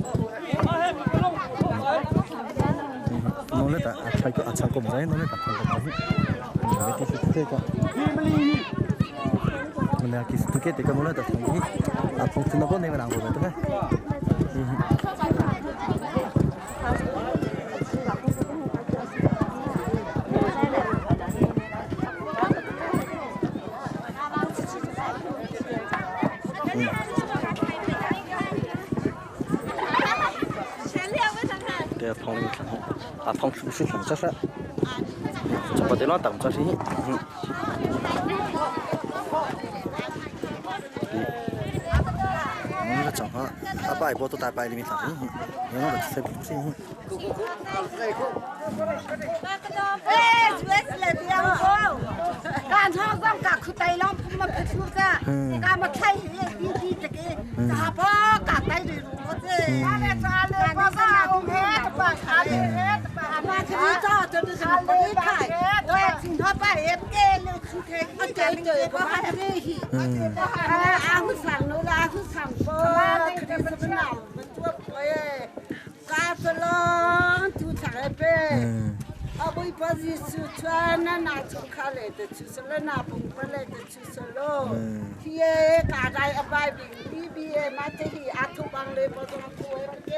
弄来打，拆个啊拆个唔使，弄来打拆个唔使。嗯，你是这个。我俩其实都给这个弄来打拆个，啊，从从那边那边拿过来对吧？嗯。对，放了一看，啊，放出去看这是，这不得了，等这是，嗯。你个长啊，阿爸一波都大白里面上，嗯，你那个吃不吃？哎，主要是来这样哦。干厂上干苦带浪，不嘛不出子，干嘛开业滴滴这个，咋不干带的路子？俺来抓了，我上我的把卡的，俺去找真的是不离开，我请他把也给了出去，我对对，我还没去，哎，俺会上路了，俺会上坡，肯定是不闹，不做哎，干不了，就上一杯。啊，我把是穿那拿出卡来的，就是了那蹦不来的，就是喽。天，家在一百平，里边嘛这些阿土帮来不中土的，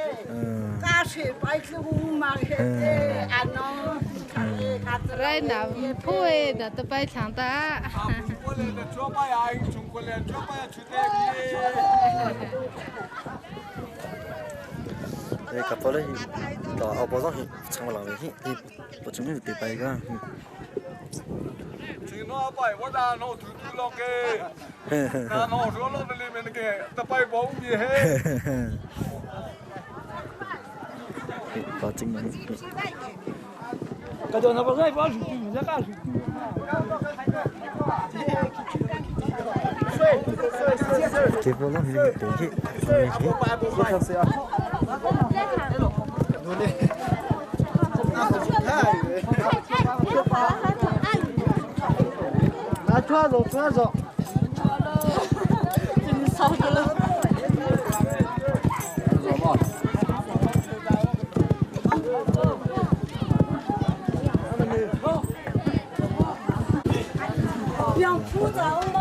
家水白吃五毛的，阿喏，来那铺的那都白抢的。哎，搞了去，到后包上去，唱个浪去，你不准备对白个。那摆我那弄土土浪个，那弄说浪的里面那个，他摆包米嘿。搞精了。搿叫那不是把水丢，那干水丢。这波浪去对去，对去。拿抓走，抓走。真烧着了。两铺走嘛。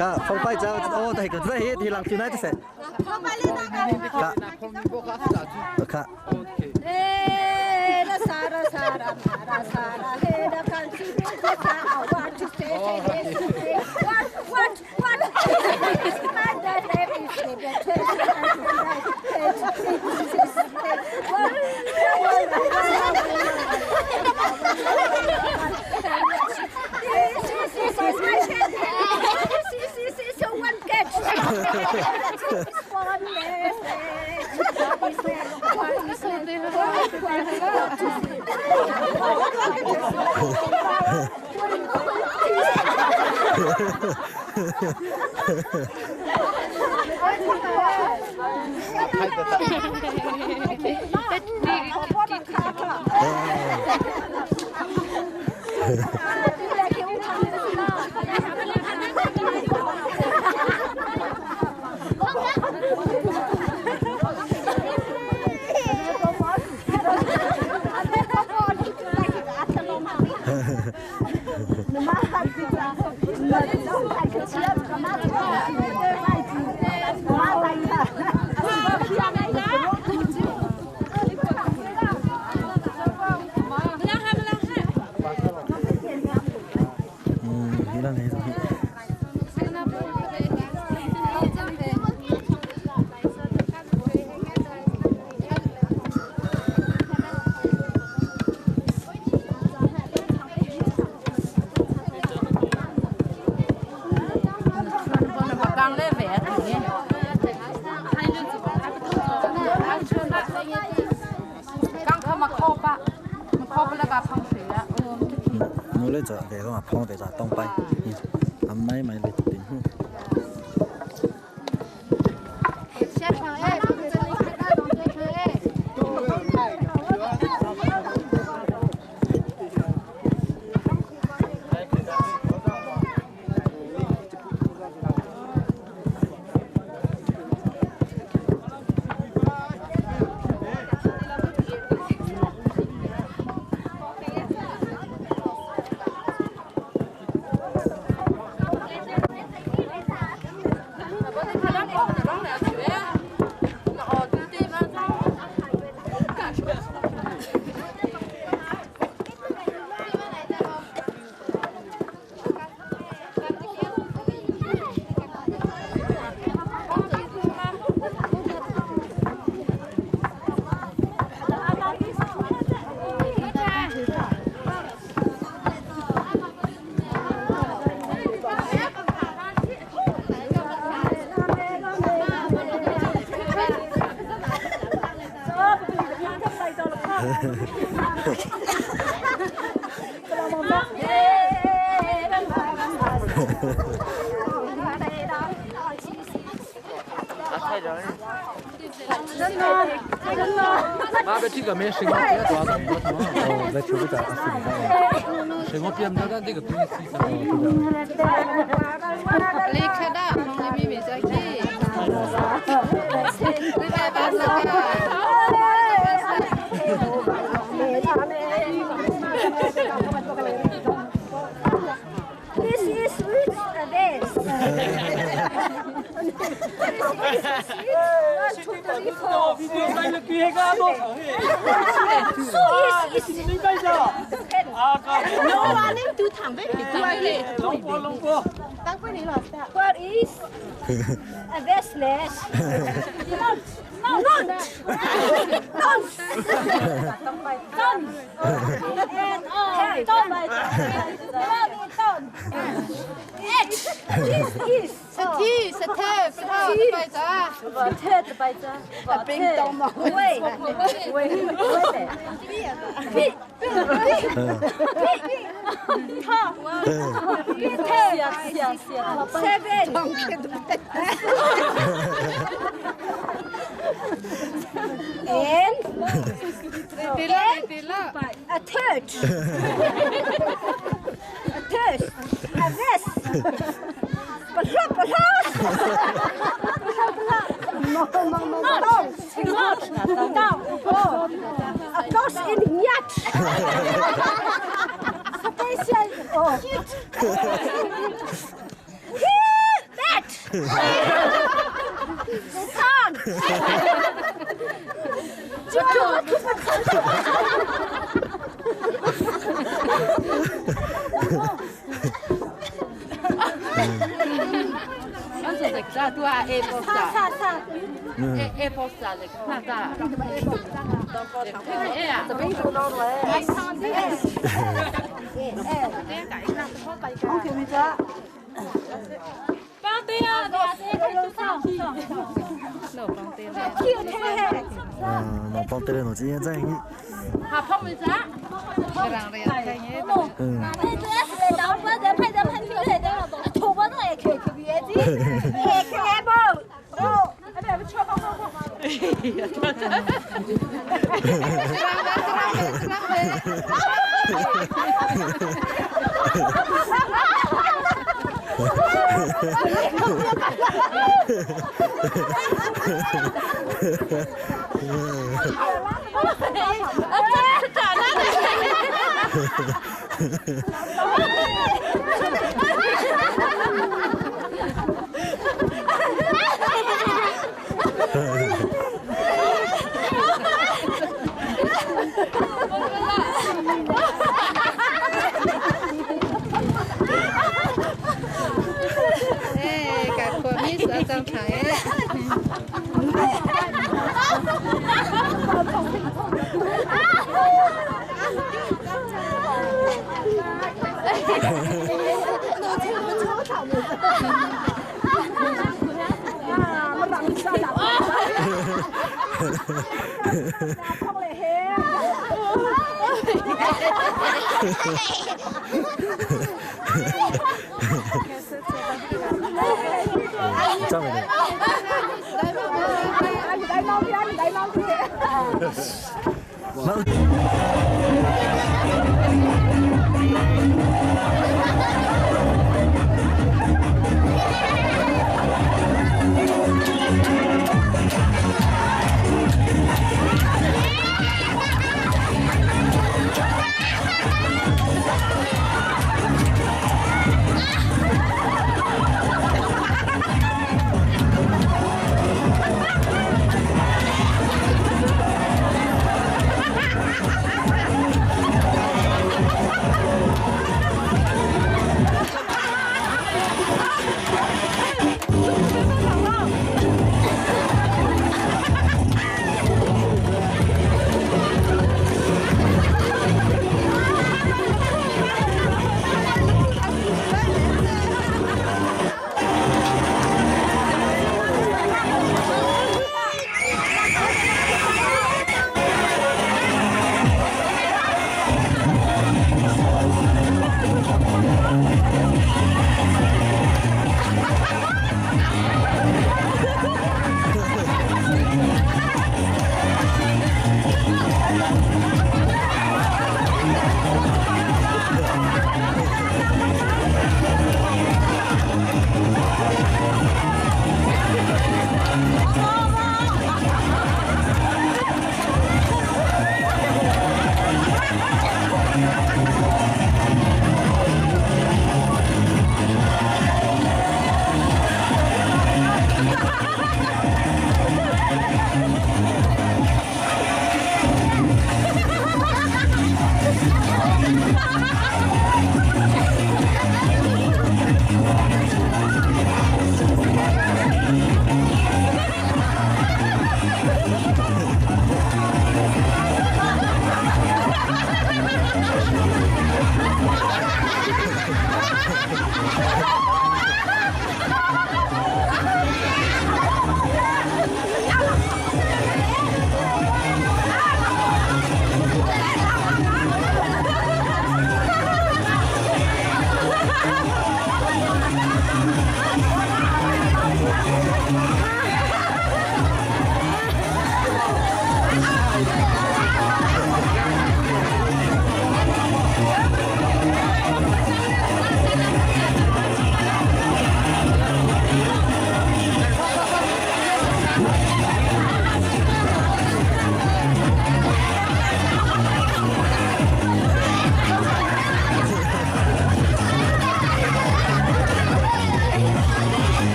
ค่ะฟองไปเจ้าโอ้แต่ก็ได้ทีหลังทีนั้นจะเสร็จค่ะค่ะ เอ้ละสาระสาระมาสาระเฮดะกันสิสาเอาวันจุเซเซเซวันวันวันมาเดเดบิเซเดเท我来做，这个嘛胖的咋当摆？阿买买来点。妈别这个没水果别多的，哦，来吃不着，水果别不着，这个东西。你看到，你妹妹在去。你来把这个。 This is sweet this. What is a vestlet? Not, not, not, H, is, Sati, sati, sati, Wait, wait, wait. B, B, B, Seven. N. A third. A third. A vest. Blah, blah. No, no, no, no. No. A dos in yet. Special. Oh. That. Son. 嗯，帮对了，我今天在你。嗯。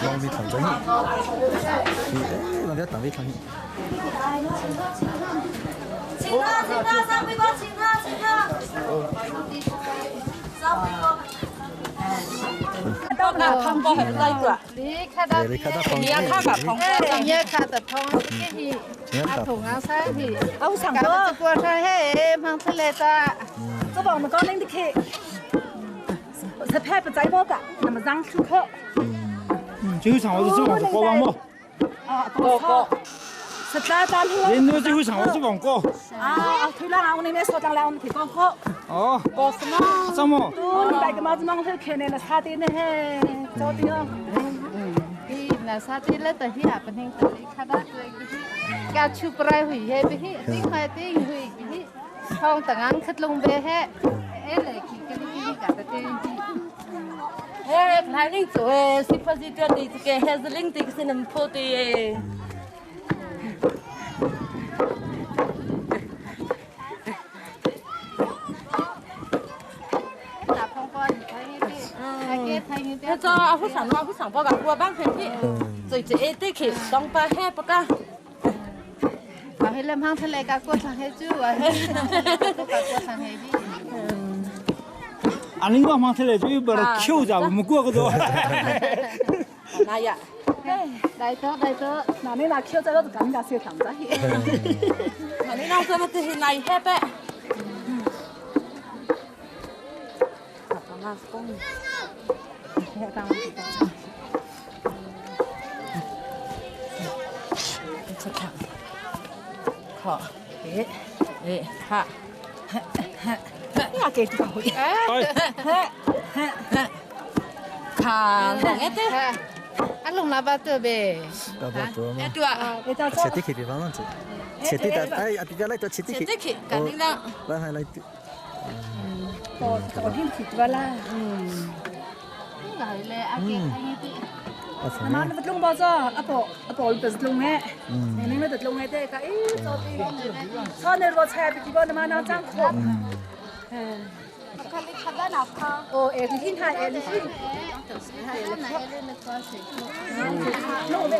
Long vi thằng giống. Long vi thằng vi thằng. 请他，请他，三杯哥，请他，请他。三杯哥。到那汤包还来个，你看到，你看到你要看个汤，你要看到汤，这是阿土阿山是，阿有上过，过山嘿，忙出来的，这帮我们高领的去，是派不在包个，那么让出口。就上我是做王国王么？啊，高高。是单单人都最会上我是王国。啊，推了啊，我那边说当来我们提高考。哦。搞什么？什么？都你带个帽子忙头看那差点呢，早点哦。那啥的了，都是啊，不听得里看到这个，家出不来回嘿，不是，顶块顶回不是，从等安去龙背嘿，哎来去跟你去干的对。哎，来你做哎，是不是这的这个还是领这个是能破的哎？那做阿虎上阿虎上包个，我帮佢去，做一对去，当把黑不干。我去两旁出来个过上黑猪啊，过上黑猪。啊，你两旁出来就把它扣着，我们过个多。那呀，来多来多，那你那扣在那就尴尬小糖子去。那你那什么就是那黑白？那是公。好，哎，哎，好，你也给点回，哎，卡龙一点，阿龙喇叭多呗，喇叭多嘛，对啊，切地去别放浪子，切地的，哎，阿比较来多切地去，切地去，赶紧啦，来来来，哦，我听起多啦，嗯。妈，那不弄包子，阿婆阿婆不是弄的，你们都弄的这个，哎，早点，早点我菜比较那么那张口，嗯。哦，哎，你听他，哎，你听，弄的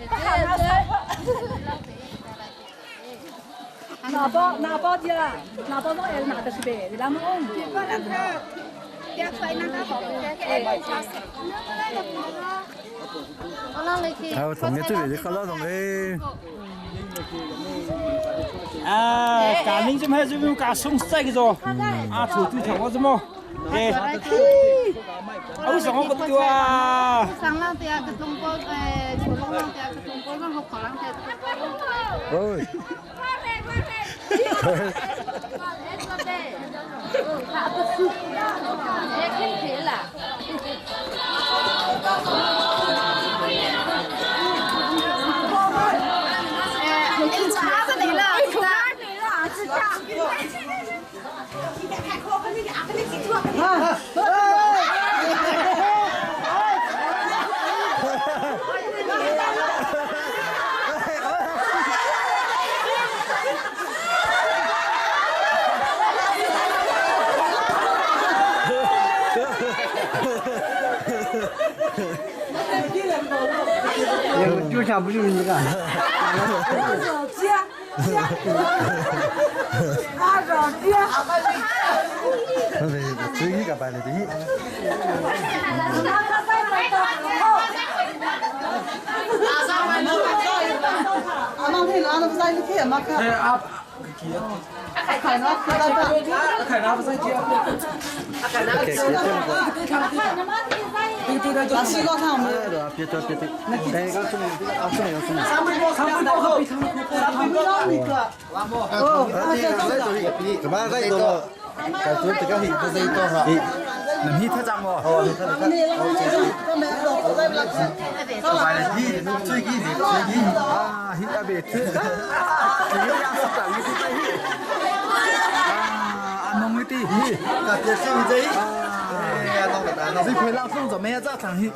他，拿包拿包的啦，拿包弄还是拿的是呗，你那么弄。还有同嘅最嚟，你啦同你。啊，家人这么这边家送晒个着，啊，土土头我怎么？哎，我上我个对啊。上浪对啊，个东坡哎，出浪浪对啊，个东坡上好跑浪对。哎。就想不就是那个。阿老姐，这个办的这。别别别别，哎，刚出来，刚出来，刚出来。哦，怎么在多？感觉这个是不是多哈？ Na mi tha chang mo. Ah, hi a be thi. Hi ya sa ta hi ti hi. Ah, anong ti hi. Ka te sim jai. Zai phei lang sung zo me za thang hi.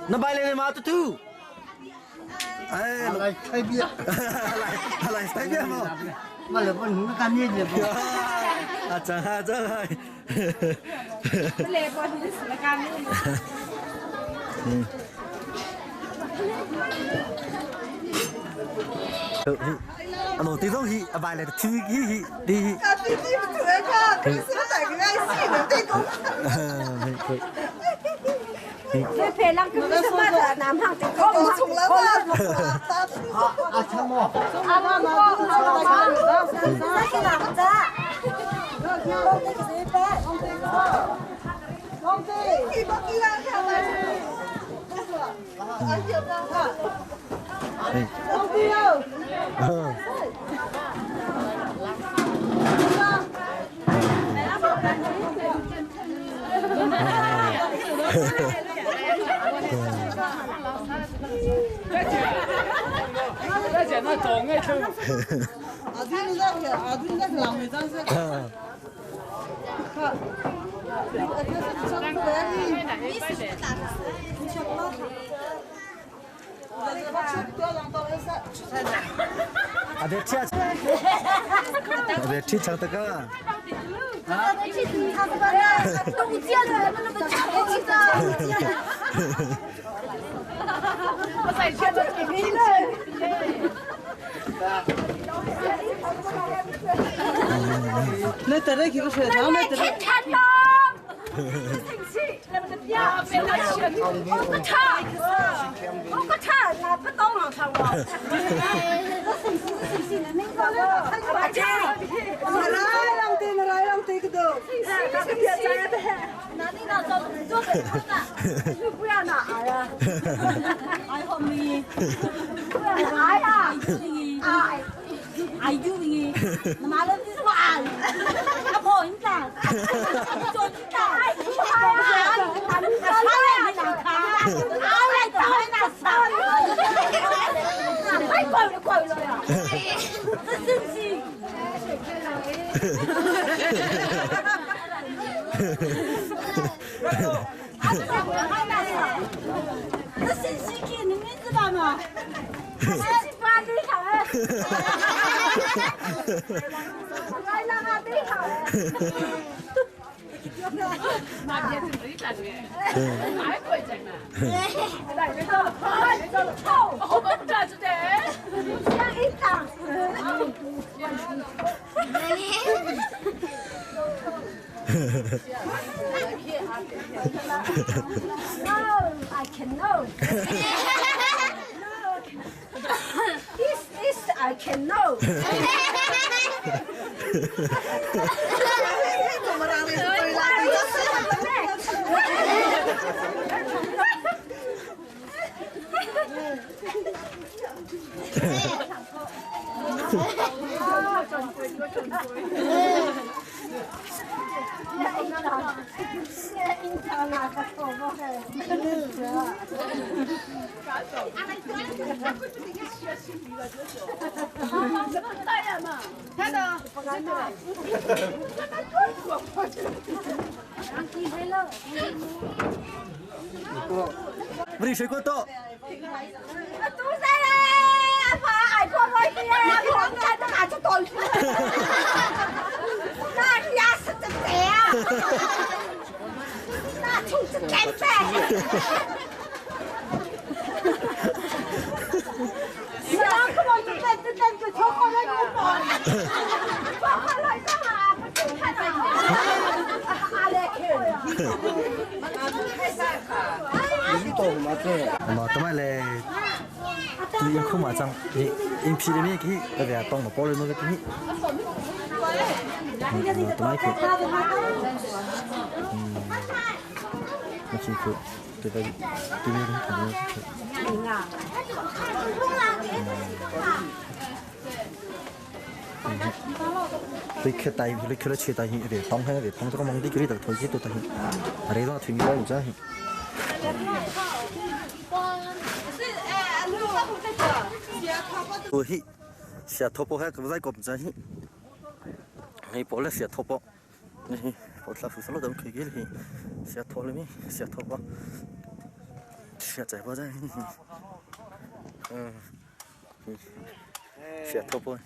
Na bai le ma tu tu. Ai lai thai bia. Lai thai bia mo. Ma le bon nu kan ni le bo. A cha ha cha hai. Le bon ni la kan ni. Ano ti zong hi a bai le thu hi hi ti hi. 啊，弟弟不出来看，可是我带个爱心的对公。 A be thi chang ta ka. No, I cannot. No. This this I cannot. Bri shui ko to. 都在嘞，阿婆，阿婆。那是牙齿的贼啊！那虫子干饭。你两个嘛就在这在这瞧好了你跑，跑好了干嘛不去看了？阿来看， mà tụi mày là tụi em không mà chẳng em phi đến cái cái về tông mà bỏ lên nó cái cái tụi mày cứ nó chỉ cứ tụi bay tụi mày cũng thằng nó你去带，你去了车带去，别当开，别当这个蒙地给你头推去都带去，啊，你那推米包有啥？我去，下头包还可不在搞不在去，你包了下头包，你包了负责了都可以给你，下头了没？下头包，下在包在，嗯，下头包。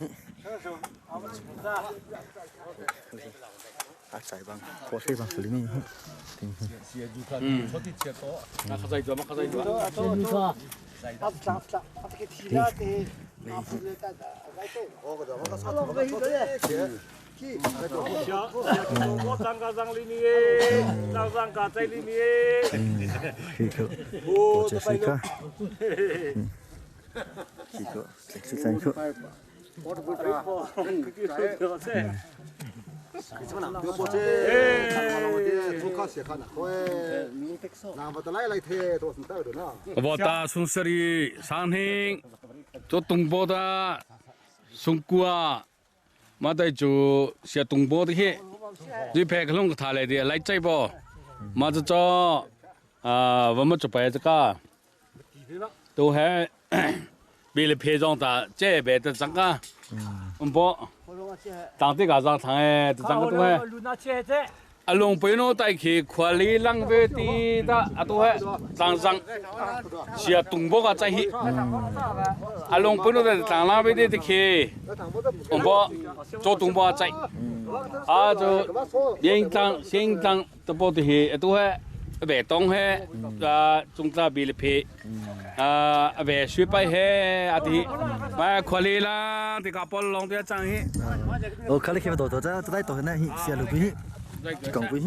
啊，仔帮，火车帮，里面。嗯。我张家张里面，张张家在里面。我这是个，嗯，这个，这三个。 我打从这里上听，做东坡的，松果啊，马在做些东坡的去，你拍个弄个他来的来这不，马子做啊，我们做白这个，都还为了拍张的这边的这个，嗯不，当地个上堂哎，这个都还。阿龙背诺带去跨里浪费的的阿都系张张，是啊东北个在去。阿龙背诺在张那边的去，东北做东北在，啊就连张先张都不的去，都系外东系啊中大比了皮，啊外水摆系阿啲，买跨里啦，啲个波浪都要张去。我看你看到多多这这在多呢，下路边。讲归，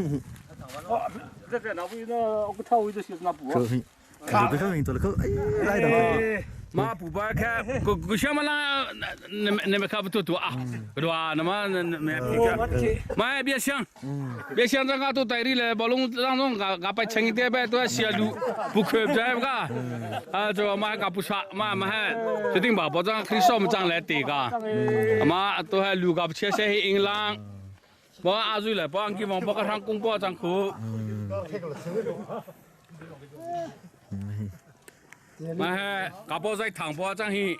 这在那边那我个头位就是那布。可以，可以，可以，可以，哎，来的。妈不白开，个个什么啦？那那那看不多多啊，对吧？那么那那妈别想，别想这个都代理了，把龙让龙个个把清一点呗，都要写路不可在不个？啊，这妈个不刷，妈妈还决定把保障可以少么涨来对个，妈都还路个不切些硬朗。我阿瑞来帮给王包个上公包张苦。mà he cả bao dây thẳng bao trang hi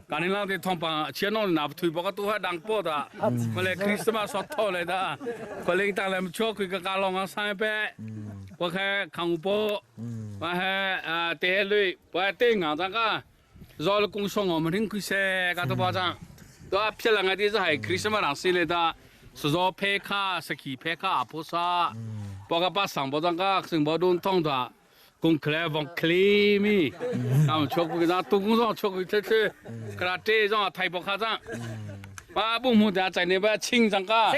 cả nên làm thì thằng bằng chiến nó nạp thủy bao cái tu hết đằng bao đó mà lại Christmas sọt thọ lại đó có linh ta làm cho cái cái lòng ăn sang bé có cái khang bao mà he à té lưỡi bao té ngang thằng cả rồi công song ở mình cái xe cái tu bao trang đó phía là ngày đi ra hay Christmas làm gì lại đó 是说拍卡是去拍卡菩萨，包括把上包张个什么都通的。公克来往克里米，他们吃过个东工上吃过吃吃，给他这张太不卡张，把不木的在那边清张个，啊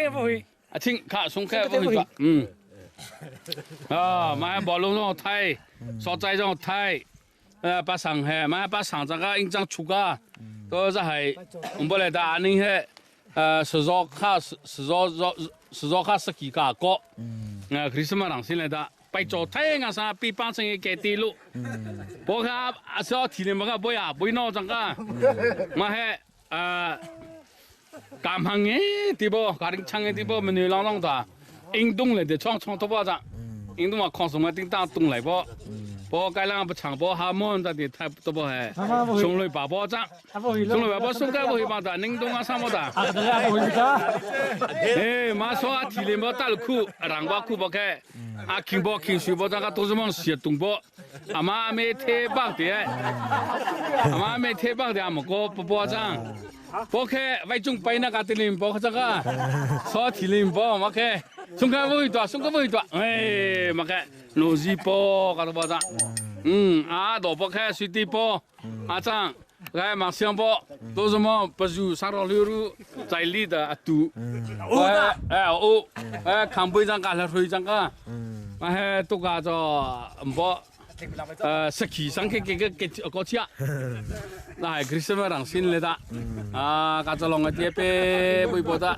清卡松开不会个，嗯，啊，买包龙上太，烧菜上太，把上海买把上张个一张出个，都是还我们来的安宁海，十兆卡十十兆十兆卡十几个高，啊，克里斯马朗新来的。白做太阳啥比帮成个地路，不过阿小提的么个不呀，不闹这个，嘛还啊，干行的对不？家庭厂的对不？么女郎郎的，运动来的，闯闯多巴掌，运动嘛，看什么叮当动来不？ Po kai lang pa chang po ha mon ta ti thai to bo he. Sung loi pa po chang. Sung loi pa po sung ka bo hi pa ta ning dong a sa mo ta. Eh ma so a thi le mo tal khu rang ba khu bo ke. A king bo king sui bo ta ka to zomong sia tung bo. Ama me the bang te. Ama me the bang te am ko po po chang. Po ke vai chung pai na ka ti lim po kha chang ka. So thi lim po ma ke. Sung ka bo hi to sung ka bo hi to. Eh ma ke. 路子波，搞到波子，嗯，啊，萝卜开水地波，阿张，来马香波，都什么不如上到六路在里的阿杜，哎哎哦，哎看不上干了水上个，哎都搞着唔波，食其上去给个给个车，那系 Christmas 人先嚟得，啊，搞咗两个爹杯杯波的，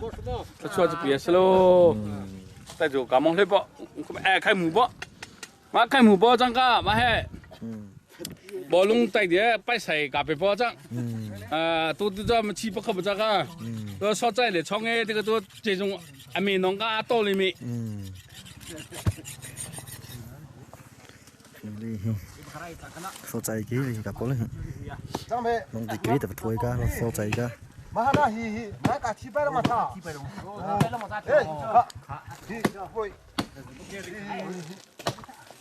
出就别咯，带住搞忙去波，哎开门波。马开木包装个，马嘿，无拢带点摆菜咖啡包装，都都这么七八个不这个，都所在的创业这个都这种阿米农家多里面。所在嘅你个过嚟，弄啲几特别推噶，所在噶。马那hi hi，马个七百了嘛他。哎，好，hi，喂。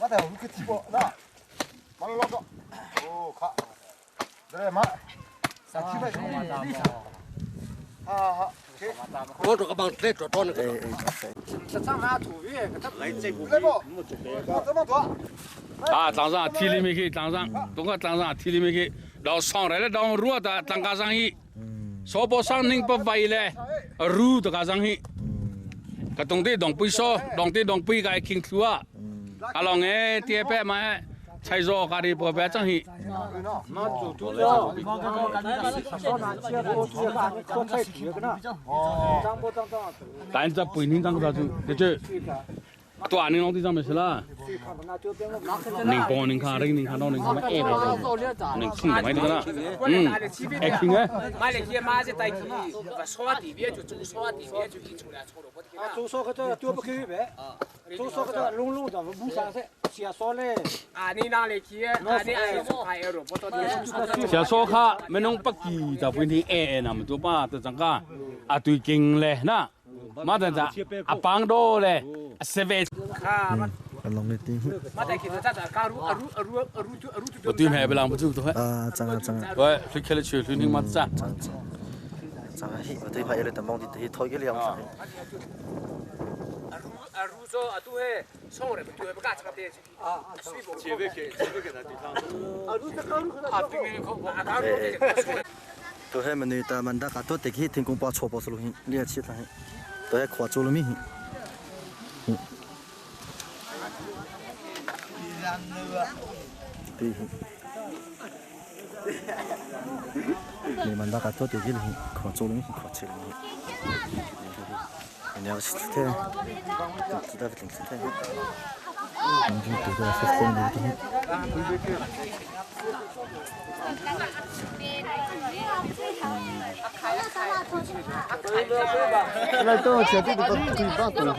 马在我去提包，那，马老个，哦，卡，对马，三七百，好好，我这个帮来做做那个。这咱们土鱼，他来这个，来不？这么多。啊，早上提里面去，早上，东个早上提里面去，然后上来了，然后弱的当家生意，说不上宁不为嘞，弱的家生意，个东地东不说，东地东不该清楚啊。阿龙诶，第一摆嘛，菜肉家己无白挣去。但这半年当个就，这都按你弄的上面去了。宁波宁看，宁看到宁看，哎，宁听没得了。嗯，哎听哎。买了些马子带去，把刷地面就做刷地面就去出来错了，我啊，做烧个这丢不去呗，做烧个这弄弄的不想噻，先烧嘞。啊，你哪里去？啊，你爱做还有不到的。小烧卡没弄不记，就半天哎那么多吧，就怎个啊对劲嘞那。马等子，阿帮多嘞，十万。我对面不让不走都啊，脏啊脏啊！喂，谁开了车？谁你妈子？脏脏脏啊！我对排有点忙的，对头一两。都系问你，但问得较多，地去天公包错包是路线，你也去睇。都系跨做了咩？对。你问得较多，地去跨做了咩？跨切了咩？你要是听，知道不听听。你就对个是红的。来，等我切这个可以把动哈。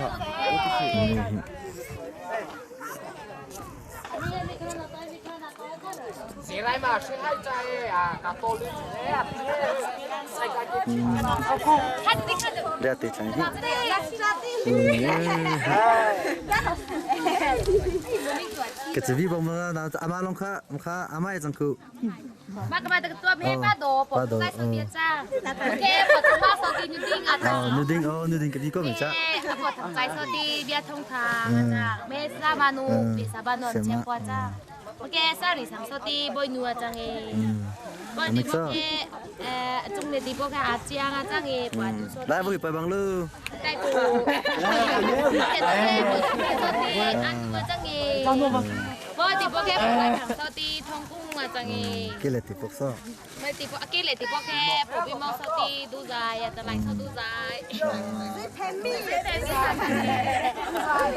谁来嘛？谁来在啊？搞多绿啊！俩对成cái chỉ vì bông mà na ama long kha kha ama ấy chẳng cứ mà cái mà cái tua mẹ ba đồ bỏ sai số tiền cha cái bỏ thằng ba số tiền như đinh à ờ như đinh ờ như đinh cái gì có mình cha bỏ thằng sai số tiền bia thông thang à mẹ sa ba nu mẹ sa ba nu chém qua cha ok sa rì sang số tiền bôi nua chăng ấy bỏ đi bỏ cái中的地方看阿江啊，这个把就说。来，不去拜访喽。带过。现在不是说的安多这个，我地方看不来看说的通公啊这个。给了地方说。没地方，给了地方看，不比毛说的都在呀，在来说都在。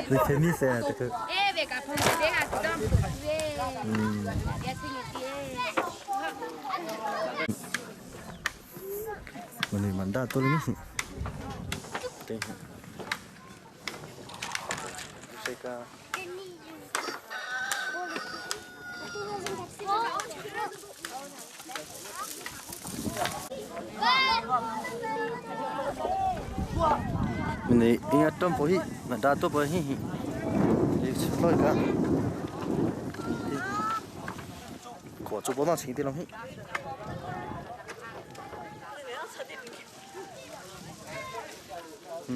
你甜蜜噻，这个。哎，别搞碰这个是当嗯。也是你的。 Mình mình đã tôi lấy gì? Mình ingat tom po hi, mà da to po hi hi. Đi lôi cả. Của chú bố nó chính tiền lắm hi. Ừ.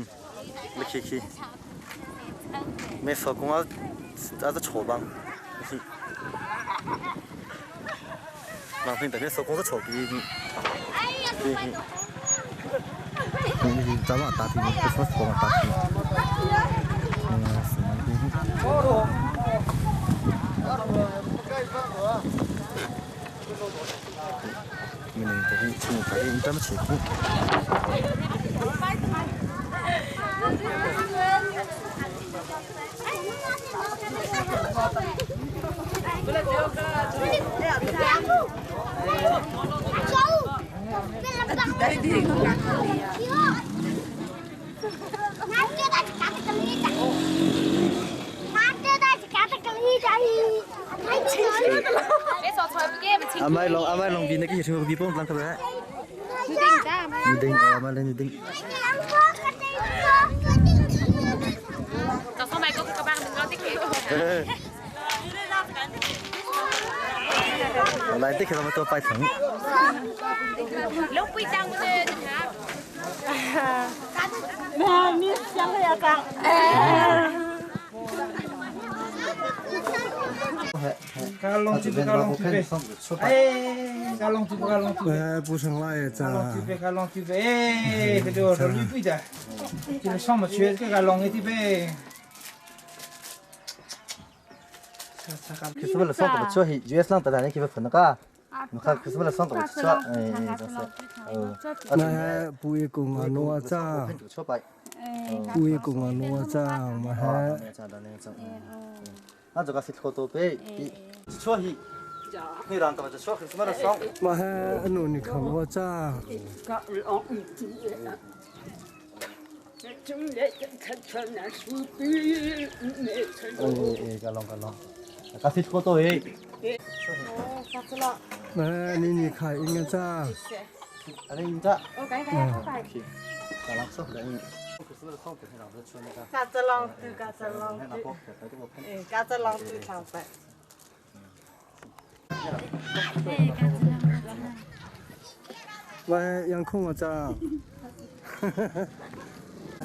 Lấy khi khi. Mẹ phở cũng ở ở chỗ bằng. Hi. Mà mình tại mẹ phở cũng ở chỗ cái gì. Hi hi. 咱们打听，不说我们打听。嗯，是。mình thấy chung phải trăm chỉ cũng Amai long amai long bi na ki thu bi pong lang ka ba. Ni ding amai lên ni ding. 来，这个他们都摆成。 lúc quy tăng lên mà mi sang ya kang 哎，加龙猪加龙猪，哎，不成来咋？龙猪呗，龙猪呗，哎，这就这绿对的，这个上不去，这个龙的呗。 可是为了上不去，越上得来，你可不那个。你看，可是为了上不去，哎，就是，那不一公啊，挪咋？不一公啊，挪咋？嘛还？那这个是好多呗，错去，你让他们错，可是为了上。嘛还？侬你看我咋？哎哎，加龙加龙，咖啡好多哎。哎，你你看应该咋？阿你咋？嗯。加龙错的，加只龙猪，加只龙猪，哎，加只龙猪上白。喂，杨空我咋？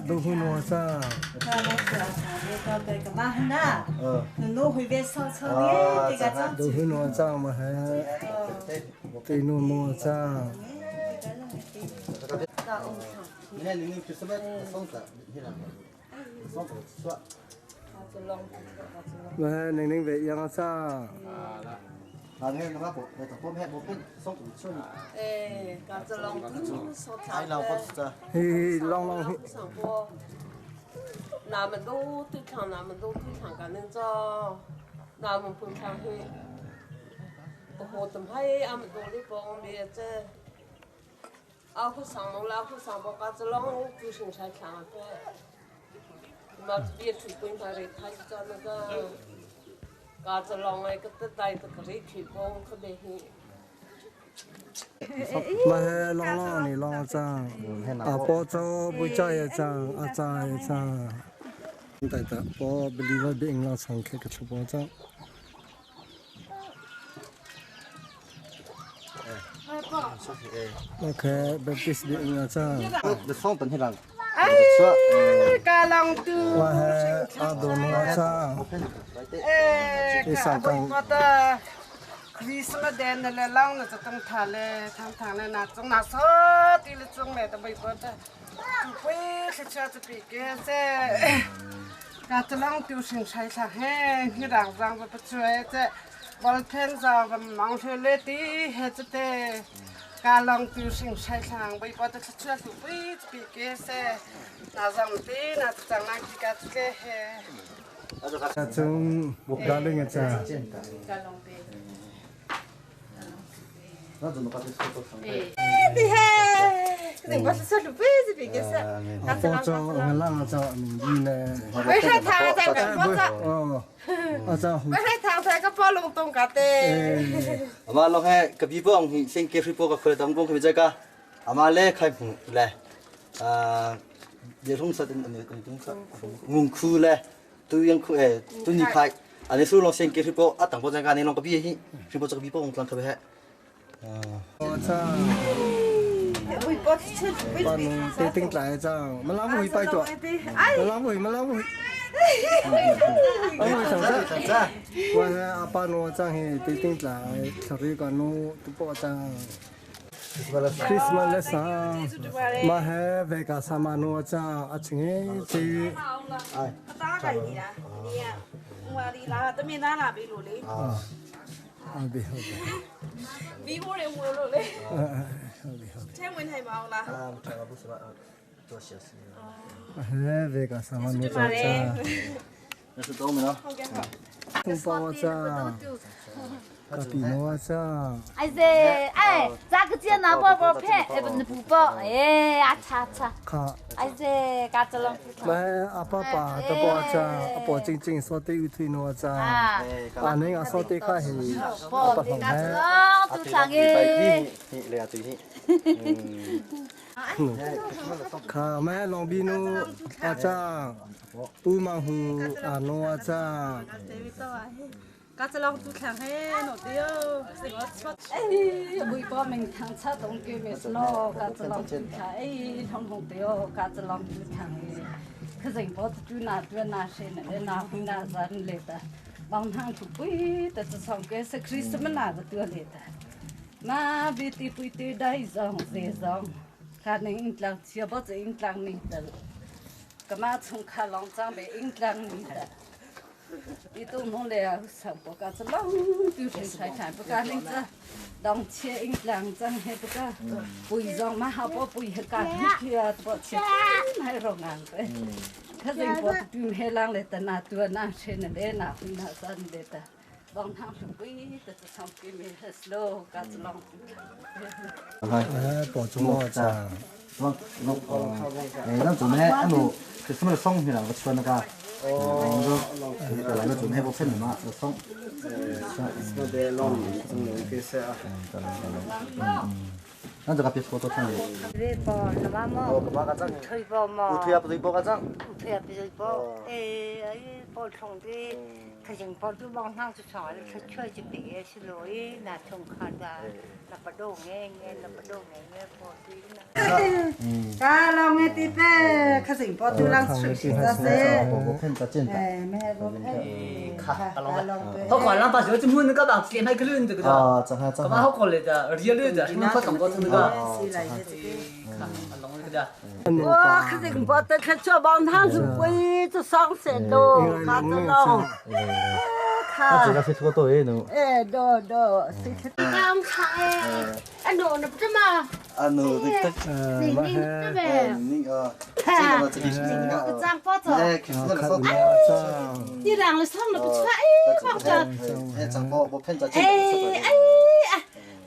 都会弄啥？都会弄啥嘛还？对弄弄啥？喂，玲玲别养啥？啊，你看那不，那不拍不喷，送不出去。哎，搞这龙哎，老不是嘿，浪浪嘿。那么多对抗，那么多对抗，干恁着，那么不抗嘿，我怎么还俺们多的帮别这，阿虎上楼了，阿虎上不搞这龙不行才强对，嘛别去管他的，他就叫那个。嘎子浪哎，个得带着个热气风可得很。嘛系浪浪哩浪张，啊包做不加一张，啊加一张。带的包不离外边浪长开个出包张。那可不必是的张。哎，加龙猪。我系阿杜诺张。哎，我的。Christmas day 那来浪那就等他嘞，他他嘞那种那啥的了种来的没过的，就会吃吃这别个噻。那这浪丢生菜上嘿，你让让我不出来这，我天上我忙出来的还是得。家浪丢生菜上，没过的吃吃就会这别个噻。那让的那长那几个这个嘿。那种咖喱个咋？你嘿， Ama long he ka bi bong hi sing ke hri po ka khol dang bong khi ka ama le khai hmu le a de rung sa tin ani tung sa ngung khu le tu yang khu e tu ni khai ani su long sing ke hri po atang po jang ka ni long ka bi hi hri po ka bi po ong tlang ka he 对顶来张，没拉不会摆桌，没拉不会，没拉不会。我上次，我阿爸诺张嘿对顶来，小瑞个诺都报张。Christmas လက်ဆောင်မဟဲဘေကဆာမနောချာအချင်းချီ အသားကြိုင်နေတာဒီကဟိုဟာဒီလာတမင်သားလာပေးလို့လေ အာဘီဟုတ်ပြီ ဘီဘိုးတွေဝင်လို့လေ ဟုတ်ပြီဟုတ်ပြီ ထဲဝင်ထိုင်ပါအောင်လား အာမထိုင်ပါဘူးဆိုတော့တော့ရှက်စီ ဟဲဘေကဆာမနောချာ 那是多没了 ဟုတ်ကဲ့ဟုတ် သူပေါ်ချာကပီနောချာ 哎噻，哎，咋个接那包包片？哎不，你不包，哎，阿叉叉。 ခါ 哎噻，嘎子了。 မဲအပပါတပေါ်ချာအပေါ်ချင်းချင်းစောတေဥထွေနောချာအာနေကစောတေခါဟီ 包的嘎子了，都上 ไป 哎。 นี่เลยอ่ะตีนี่ ခါမဲလောင်ဘီနိုအချာပူမဟူအာနောအချာ 嘎子啷都看嘿，诺的哟，这个 哎，微波明堂擦东给没是咯，嘎子啷看，哎，通通的哟，嘎子啷看哎，可人包子就拿就拿谁呢？拿回拿人来的，帮他出贵的这上个是克什么那个得来的，那别的不对的一张这张，看你英lang，小包子英lang你的，干嘛从看啷张呗英lang你的。你都弄来上不干子啷就是菜菜不干那个，当切一两张还不干，不一张嘛好不不一干去啊不切还容安呗。可是我对黑人来的那多那些那来那回那啥来的，帮他们贵的这上给没很slow，干子啷。 အဲပေါ်ချုံမောချာ ลองลองเอ้นั่นจุดแม่อันนู้คือสมัยส่งที่หลังก็ชวนนะครับโอ้ลองแต่หลังก็จุดให้พวกเส้นมาส่งนั่นจะกับพี่โฟโต้ทั้งเลย 这包那么么，推包嘛， อุทยาปฏิปกจัง 推也不是包，哎哎包冲的，他用包都往上去上，他缺就别是罗伊那从看的，那不懂哎哎那不懂哎哎包对呢。 嘎啷个的呗，可是包都啷出去的噻。 哎，没个卡，好管了，把这个门那个把点开个轮这个的，干嘛好过来的，而且轮的，你们快赶过去那个。我可是包得可做帮他是贵，这上山多，嘎子啷。 那这个是多多哎喏。 哎，多多，谁吃？刚才哎，侬那不这么？ 啊喏，这个，你这呗？那个，这个这个是那个。张包子。哎，可是那个。你两个上了不出哎，放着。哎，张包我骗着。哎哎哎，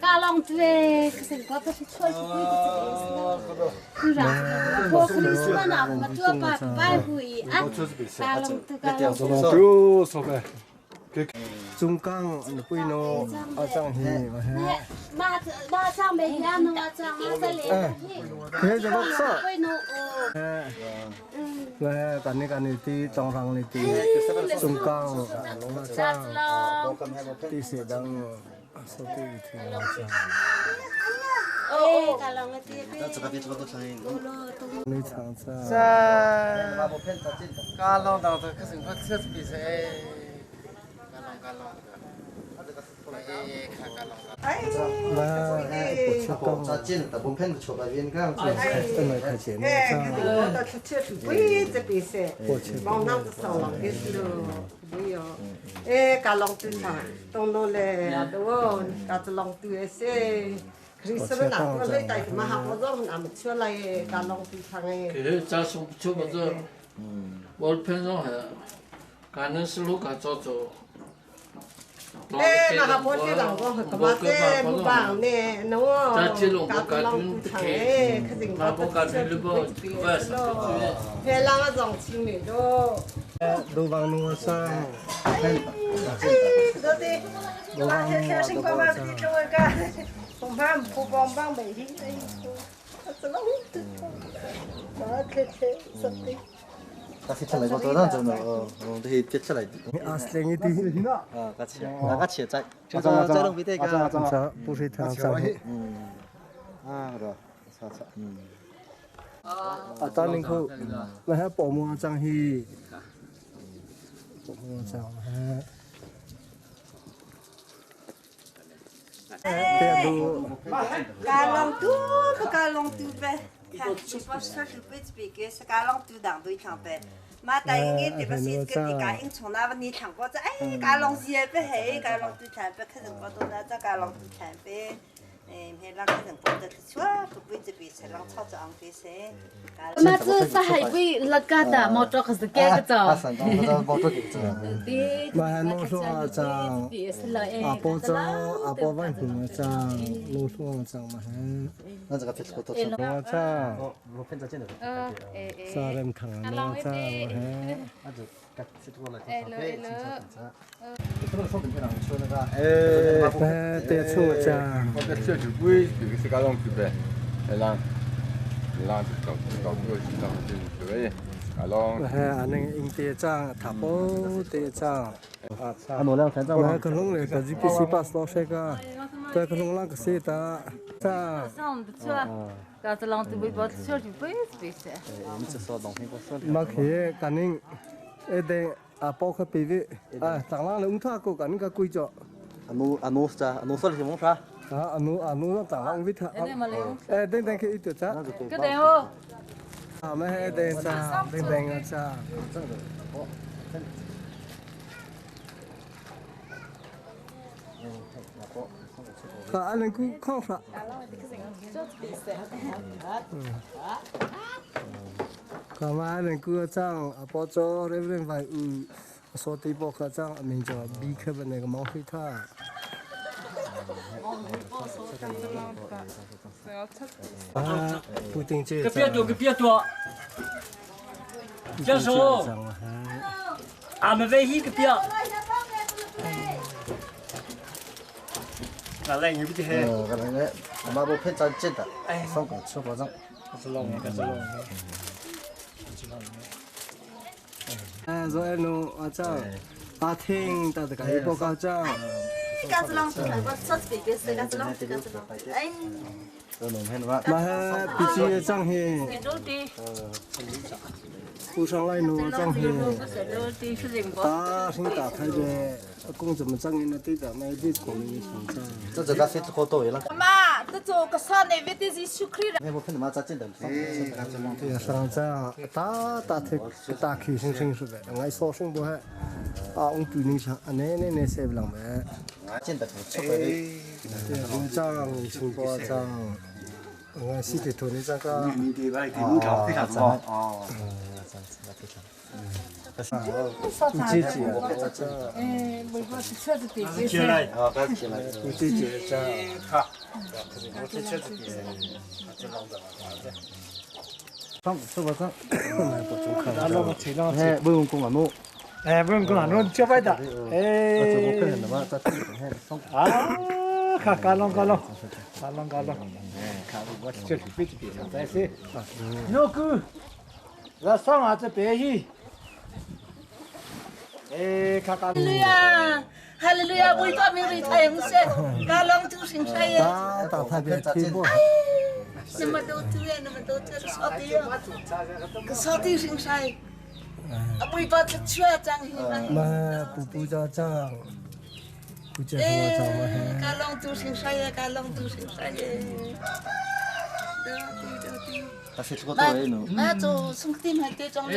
嘎啷子哎，可是我不是出去贵的这个，是我可能是嘛那么做把白回啊，嘎啷子嘎啷子。丢说呗。 中港贵诺阿张嘿， 马马上没呀，侬阿张马在来。 哎，这个啥？贵诺哦。 哎，来，干你干你的中港的的，中港龙阿张，第四档，说对对阿张。 哎，嘎啷个的。 你唱唱。 在。嘎啷当的可是我车子比赛。 哎，我扎进大部分出来边个， 哎，我到吃吃贵这比赛，往那子上了，给是喽，没有，哎，嘎啷子上，东东嘞，多，嘎子啷子些，可是么那个来带嘛哈，我让俺们出来嘎啷子上哎。 그 자송 저거저 월pen송 해. 가는 슬로 가져줘. 哎，那个波西老公和干嘛的不帮呢？侬哦，搞老不长哎，可是我不吃咯，别让我装亲的咯。都帮侬上。哎，老弟，我天天辛苦嘛，你做个，我们不帮帮没劲，哎，我怎么会？我开车说的。 但是出来我多少走呢？哦，哦，这接出来。阿是另一点。啊，个切，那个切在，这个在弄边这个。不是太脏。嗯。啊，个，擦擦。嗯。啊，当年可，那还保姆脏去。保姆脏哈。哎，加龙都不加龙都呗，看，我说是不是别个是加龙都当对唱呗。嘛，但应该特别是个地家应从那不你唱过这，哎，加龙是也不黑，加龙都唱不，可能过多那这加龙都唱呗。哎，那可能过得去哇，不会这边是让操作安排噻。那这是海龟那个的，毛着可是盖个灶。对。嘛，侬说脏，阿婆脏，阿婆问题脏，侬说脏嘛？那这个别说多我脏，我喷着见的。啥人看我脏嘛？那就。哎了哎了。哎，对错脏。我这小酒鬼这个是搞弄去呗，让让搞搞个西藏就对，搞弄。哎，俺那个对脏，他不对脏。啊，诺两三张。我可弄了个 GPC 巴斯老师个，对可弄那个谁的，脏。上不错，搞这浪子微博小酒鬼是别些。没去，赶紧。哎对，啊包括别的，啊蟑螂龙他个赶紧个规矩。阿努阿努啥？阿努说的是么啥？啊阿努阿努那蟑螂维他。哎等等去一堆啥？个等哦。啊没哎等啥？等等个啥？可阿能够看啥？嗯。 可嘛能够张阿波做，对不对？万有说对波可张名叫米克的那个毛黑他。啊，不定这。个别多，个别多。教授，俺们唯一个别。那来你不得？嗯，个来来，俺妈不配咱进的，上岗吃保障。是老个是老。哎，所以侬阿张，阿听到这个一报告讲。嘎子浪，我说是别别是嘎子浪，嘎子浪，哎。嘛，必须张嘿。不上来侬张嘿。大声打开的，工怎么张的？对的，买的工人上张。这这个谁好多了？妈，这做个啥呢？为的是吃亏了。那我看你妈咋进的？对，上张大大腿大开心心是的，我说声不还，啊，我对你讲，啊，那那那谁不啷呗？进的吃亏的。对，张情报张，我西头头你这个。哦哦。姐姐，哎，没把是车子对接起来，啊，我姐姐这，我这车子对，上吃不上？哎，不用讲啊，侬。哎，不用讲啊，侬叫白的。哎。啊，卡卡龙卡龙，卡龙卡龙。哎，卡我这里边这边再说。侬个，那上下子白去。哎，卡卡。哈利路亚，哈利路亚，为多名为太阳神，嘎龙主神山耶。大大别听不。那么多主呀，那么多这个扫地呀，个扫地神山，啊，为多出去啊，张。嘛，不不叫张，不叫我张嘛。嘎龙主神山耶，嘎龙主神山耶。那做送点还得装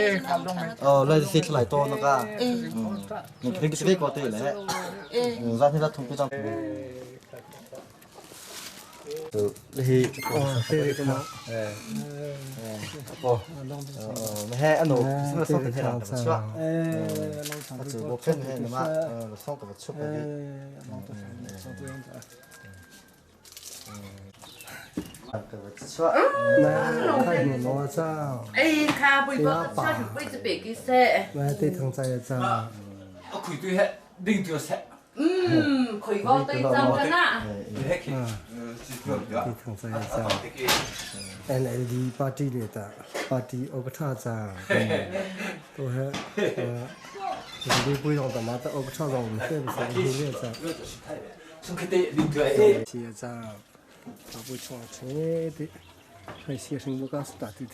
哦，那是出来多那个，嗯，你平时别搞对嘞，嗯，咱现在通过张。Hi he ano sima song ke na ta chua. A chu bo pen he na ma song ka chu pa hi. 哎，看不过小就鬼子别给噻。来对糖在一张。啊，开对嘿，领着噻。嗯，开个对张个呐。嗯，对糖在一张。NLD party 的တာ party ဥက္ကဋ္ဌจ้า都还呃，你不用的嘛，แต่ဥက္ကဋ္ဌတော့မဖြစ်ဘူးဆိုဒီလေจ้า从开对领着哎。谢จ้า不错，这的还写成我刚是打对的。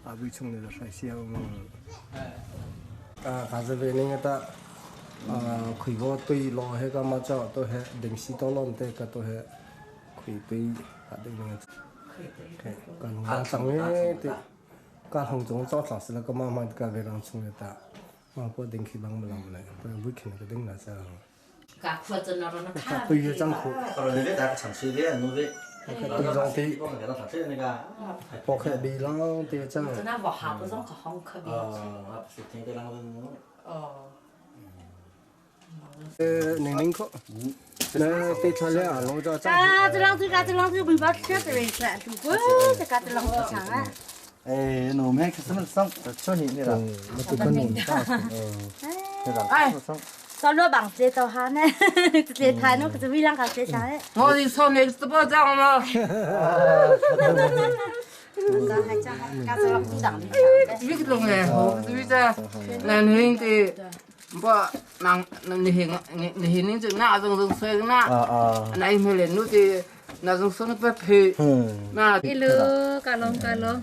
啊，不冲那个还写我们啊，还是为那个的啊，开个对老那个嘛叫都还临时到老的个都还开对啊对那个，干农上的对，干红中早上是那个妈妈个为人冲的打。嘛，我顶去帮不啷不来，不然不去那个顶那啥。对月张苦。对张对。包括比啷对张。那我下不上可好可别。哦。呃，零零克。那对出来啊，老早。嘎子啷子嘎子啷子，尾巴吃的为是，如果这嘎子啷子强啊。哎，农民可是么上出去那了，哎，到老房子到哈呢，直接谈侬可是为啷个接下来？我是从那直播站嘛。这个东西，这个在南平的，不，南南平南平的那种种水那，那一面的，的那种说那不配，那。一路嘎隆嘎隆。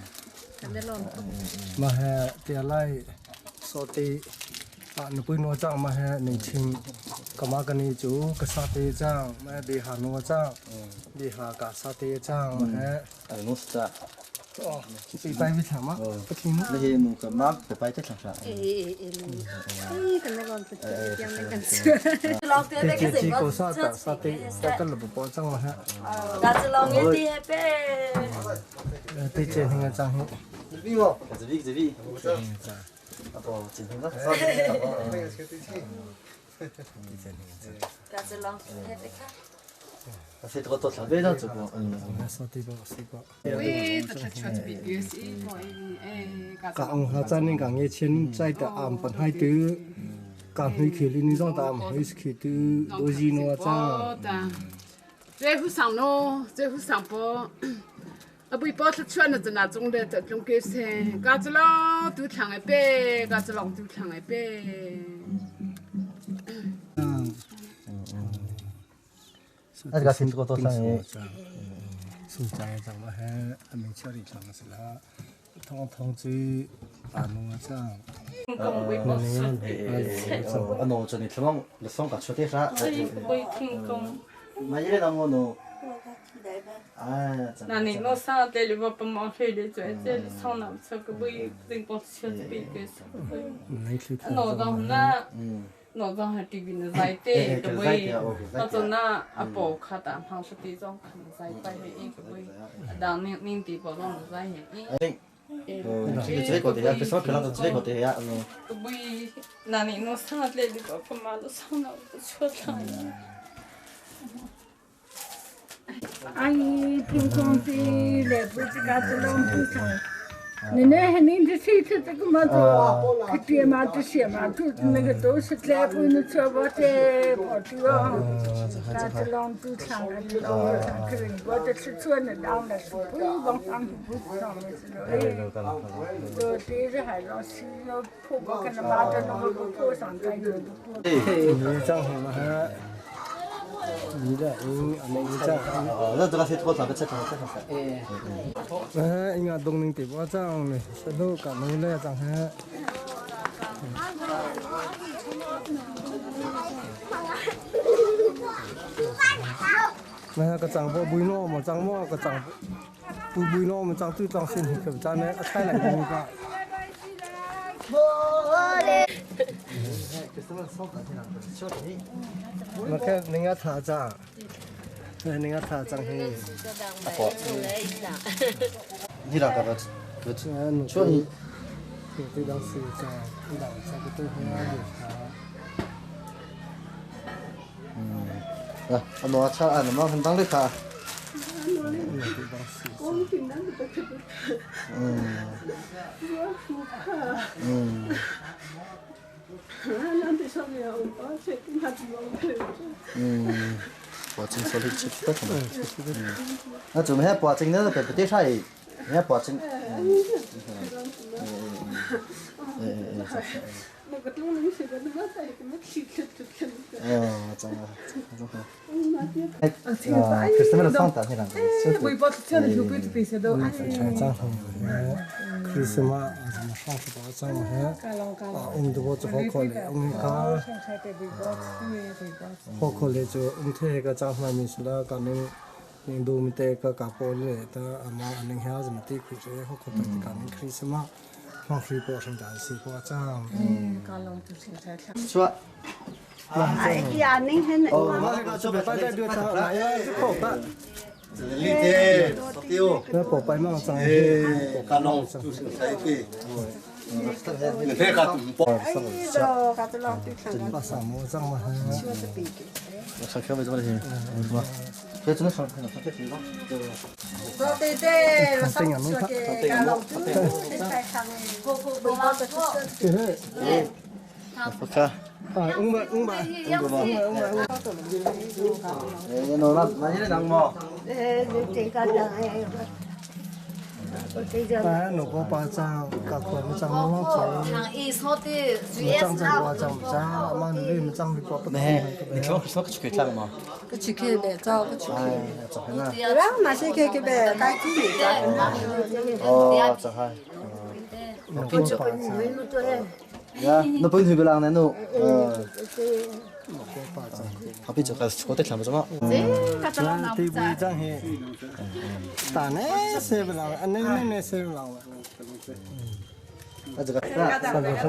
มาแห่เตียไล่โซตีอ่ะหนูปุ้ยนัวจ้างมาแห่หนึ่งชิงกมากนีจูกษาเตจ้างมาเบหานัวจ้างเบหากาซาเตจ้างมาแห่ 哎，侬是咋？哦，这白为啥嘛？不听。那些侬个妈不白在场上。哎哎哎，哎，跟那个不一样那个。对，这个啥的啥的，这个不保证嘛哈。那是老年的呗。对，这那个账户。这边哦，这边这边。啊不，今天那啥？那是老年的看。 cả ông hà cha nên cả nghe chiến trai ta ảm phần hai tứ cả huy khí linh do ta ảm huy khí tứ đôi gì nó cha 这副上咯，这副上波，啊不，包出穿的是哪种的？这种给些，嘎子咯都唱一遍，嘎子啷都唱一遍。那这个新多多少呢？苏在怎么还还没吃的长是啦？通通子大农场。啊，侬这里听讲，你送个出的啥？嘛，一个当我侬。哎，那你老上这里我不忙回来做，这里上那出个不人光吃这边个是。老当那。老早还这边的在的，个位，那阵那阿婆卡大胖是地种，可能在摆一个位，当年年底包装在一。这个这个的呀，别说可能这个的呀，嗯。位，那你弄啥来的？我妈都上了，我出来了。阿姨，听讲的来不及家子弄不上。你那还能这谁吃这个么子？可爹妈这些嘛，都那个都是来不能吃我在跑掉，那这浪都唱了，这浪唱可能我这吃穿的当了是不往上不上的是了，哎，这这是还让西要破过，看他妈的那个破上在有。你讲什么？你的，你这，哦，那这个是多少个车？哎，哎，应该东宁地方长嘞，是路干农来长哈。那个长不不诺么长么个长不不诺么长最长身体可长呢，太难个。Maka ninga tha cha. Ninga tha chang hi. Ni ra ka ba chu ni. 对当时在老在个对方啊有他。嗯，啊，我查啊，那么很当的卡。嗯。嗯。嗯，保证说的吃不得嘛。那准备保证那个不得啥的，你看保证。嗯嗯嗯嗯嗯，真的，真好。哎，啊，可是那个上当天啷个？张可是嘛，什么上十八张嘛，啊，我们都做好可嘞，我们讲，好可嘞就我们睇个张方面是啦，讲你。你都没得个搞玻璃的，阿妈阿恁遐子没得亏这好可得讲你可是嘛，放水果上暂时过张。嗯，搞弄就是在是吧？哎呀，恁很哦，我那个这边摆在这张，哎呀，这口袋。你的，对哦。那宝贝嘛，张。哎，干弄就是在对。你别搞赌博。哎，咯，搞这浪对看。把什么张嘛？我上课为什么的？是吧？所以只能上课了，上课听吧。对对，上课给老师在上对。不看。啊，五百五百，五百五百五百。哎，那那那你那么？哎，你这个人哎。哎，老婆把张，搞可能张老张。张张我张张，妈你们张不不。没，你看我说个去给张吗？个去给呗，找个去给。哎，对啦，那些给给呗，该几年哦，这还。呀，那本土不让那弄，嗯。好比这个我得看不着嘛。对不张嘿，打呢谁不让，那那那谁不让？那这个，上个上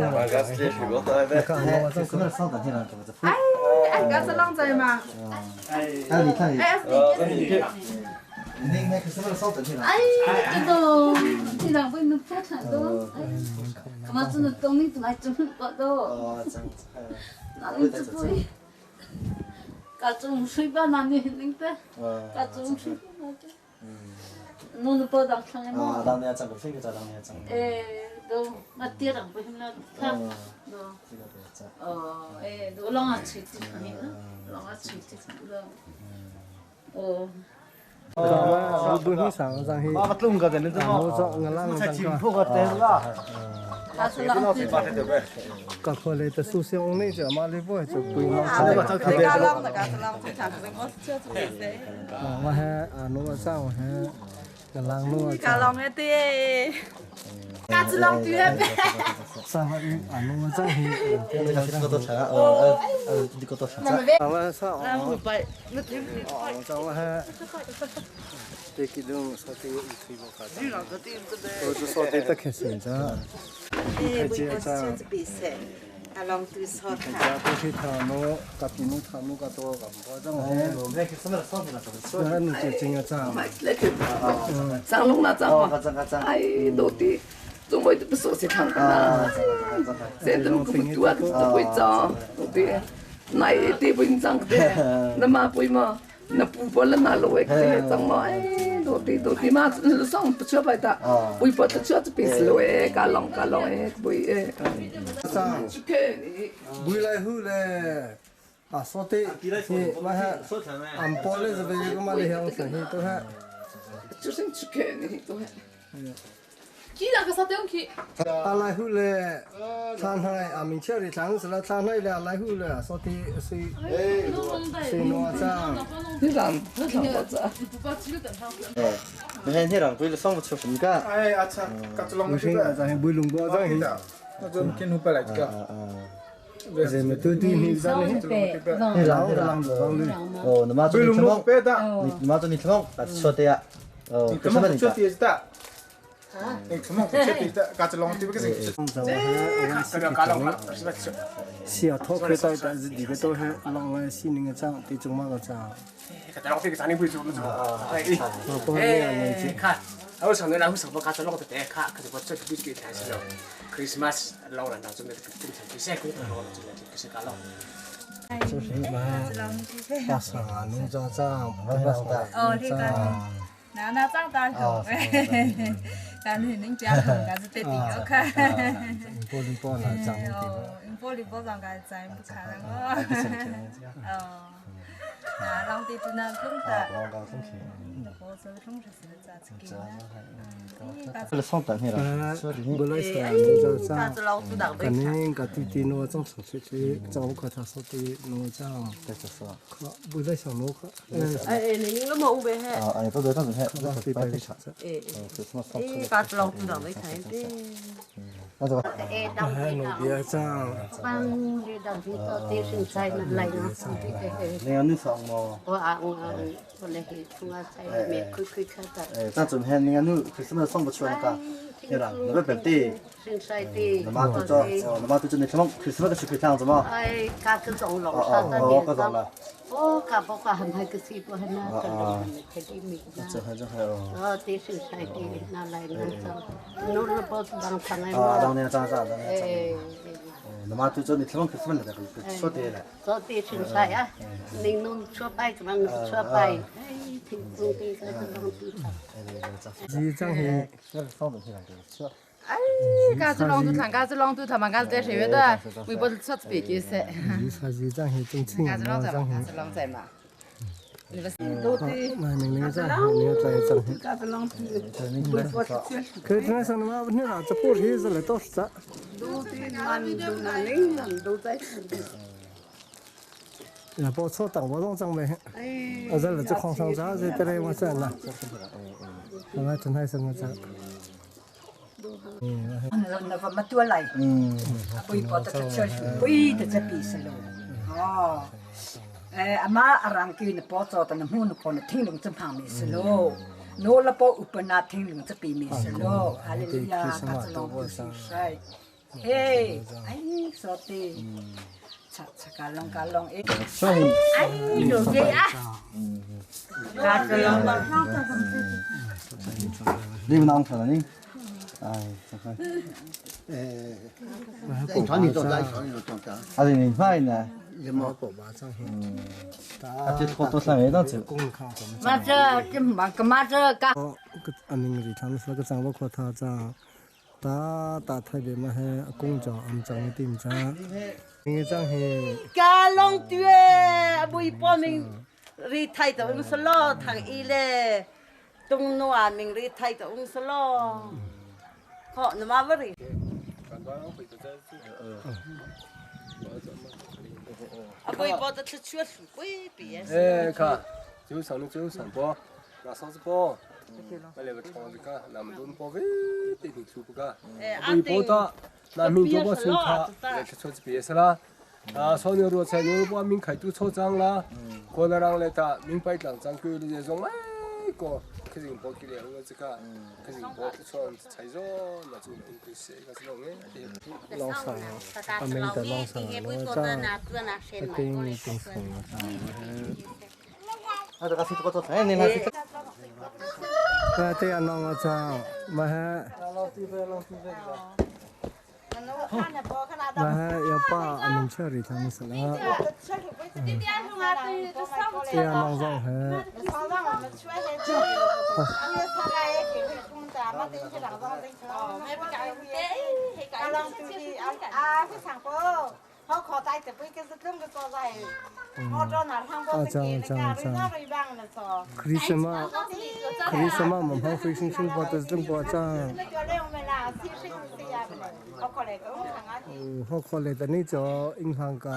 个，哎哎，刚是啷在嘛？哎，你看，哎，你那可是那上等天了。哎，这都，这两位能做成都，哎，干嘛真的懂你怎么这么多都？哦，真。哪里这不？各种水吧，哪里那个？各种水吧，嗯。侬是包当成的吗？啊，当年挣个费个在当年挣。哎，都我爹当不行了，他，哦，哎，都啷个吹的？啷个吹的？哦。我不会上上去。我弄个的，你知道吗？我做我啷个上个？搞可来的首先我那就马里波就不用。我还啊，弄个啥？我还个啷弄个。个啷个的？嘎子啷对呗。上个啊，弄个啥？你个多长？哦，你个多长？我上。我还。对，给侬说的有推广发展，我就说的得开心着，哎，不过是比赛，阿龙都说他。都去他侬，个比侬他侬个多个，我这我。那侬就真个涨。涨龙了涨嘛，哎，到底总归不说是看看啦，现在么个不多啊，都会涨，到底那一点不涨的，那嘛不嘛。那不不了那路哎，这怎么哎？到底到底嘛，上不出来的，微博的车子别是路哎，嘎啷嘎啷哎，不哎。上，未来后嘞，啊，说的，你嘛哈，俺包嘞是不是个嘛的乡生意都还。就是去看你都还。几两个啥东西？阿来后嘞，上海阿明车的上是了，上海了来后嘞，说的是是哪张？你让你让我子。哎，你看你让为了上不出什么干？哎，阿强，嘎子龙不是，咱不龙哥咱那就见不来个。这么对对你咱你让让哦，那么做你听你妈做你听，把说的呀，哦，什么说的是的。是啊，托开到但是里边都是老外是那个长，对中嘛个长。哎，看，我上头来，我上头卡着那个带卡，可是我这个给谈是了，Christmas 老了，那准备正常，比赛过头了，准备就是干了。就是嘛，巴上啊，农家长，巴上哦，你讲，那那长大后，但是恁家红还是得地要看。玻璃包那长的。玻璃包上个在不看了哦。哦。啊，老弟子那种的。这上等去了，不来是农家长，肯定个弟弟侬种出去，长我看他说的农家，对就是。不来上农课。哎哎，你那么五百块。啊哎，不对，当时还对对哎哎，把子老子当没看的。那这个。哎，农别长。帮你当地到地生菜来了，你要你上么？我啊我我来去从啊菜里面开开看的。哎，咱准备你看你可是么送不出来个，对了，那个本地。生菜的。那么都做，那么都做那什么，可是么个去开场子嘛？哎，家个种老啥的哦，哦，家不管很那个西部很那个，肯定没。这还这还哦。哦，对生菜的拿来拿走，弄了包子当汤来。啊，当年长长，当年长。那么都做那什么可是么那个说的了。做的生菜啊，你弄出摆个嘛，出摆，哎，挺中的个弄的。是张黑。哎，家子浪都谈，家子浪都他妈家子在谁月的，微博出子别给噻。是张黑中家子浪在嘛，家子浪在嘛。那你那个在，你个在张黑。可是那上的嘛，你那这玻璃是来多少？也包错等我弄装备，我在那这矿上早就得来我在那，我真还是我在。那个没多来，不一包的这不的这比是喽，哦，哎，阿妈阿让给你包做的那木那可能听龙这旁边是喽，拿了包乌本那听龙这边面是喽，阿里呀，他这龙不是帅，哎，哎，说的。擦擦嘎隆嘎隆哎，哎，有这啊，嘎子隆。你们哪看了呢？哎，这个。哎，你做啥？你做啥？啊，你买呢？啊，这好多上一档走。嘛这这嘛个嘛这个。哦，个阿明个他们说个张我看他张，打打特别嘛还工作俺张的店长。你张嘿。家龙对，阿一报名，你太多唔是咯，唐伊嘞，东诺阿明你太多唔是咯，好，那么不哩？阿不一报的吃确实贵别。哎，看，就上的就上包，拿啥子包？那两个厂子干，那么多包喂，对你做不干？不一包的。那民族把手卡来吃车子别是啦，啊，少年罗菜牛把民开都抽涨啦，过来人来打，民白两张狗的这种哎个，可是包给了我这个，可是包去穿菜肉那种东西，那是弄的。老三，阿明的老三，老张，一定定送啊，这个是这个做菜，你那是？啊，对啊，那我张，嘛哈。那要把阿明车里他们是了，这样弄上还。啊，张张张，克里斯玛，克里斯玛，我们飞星星把的中国张。哦，好可怜的你做银行家，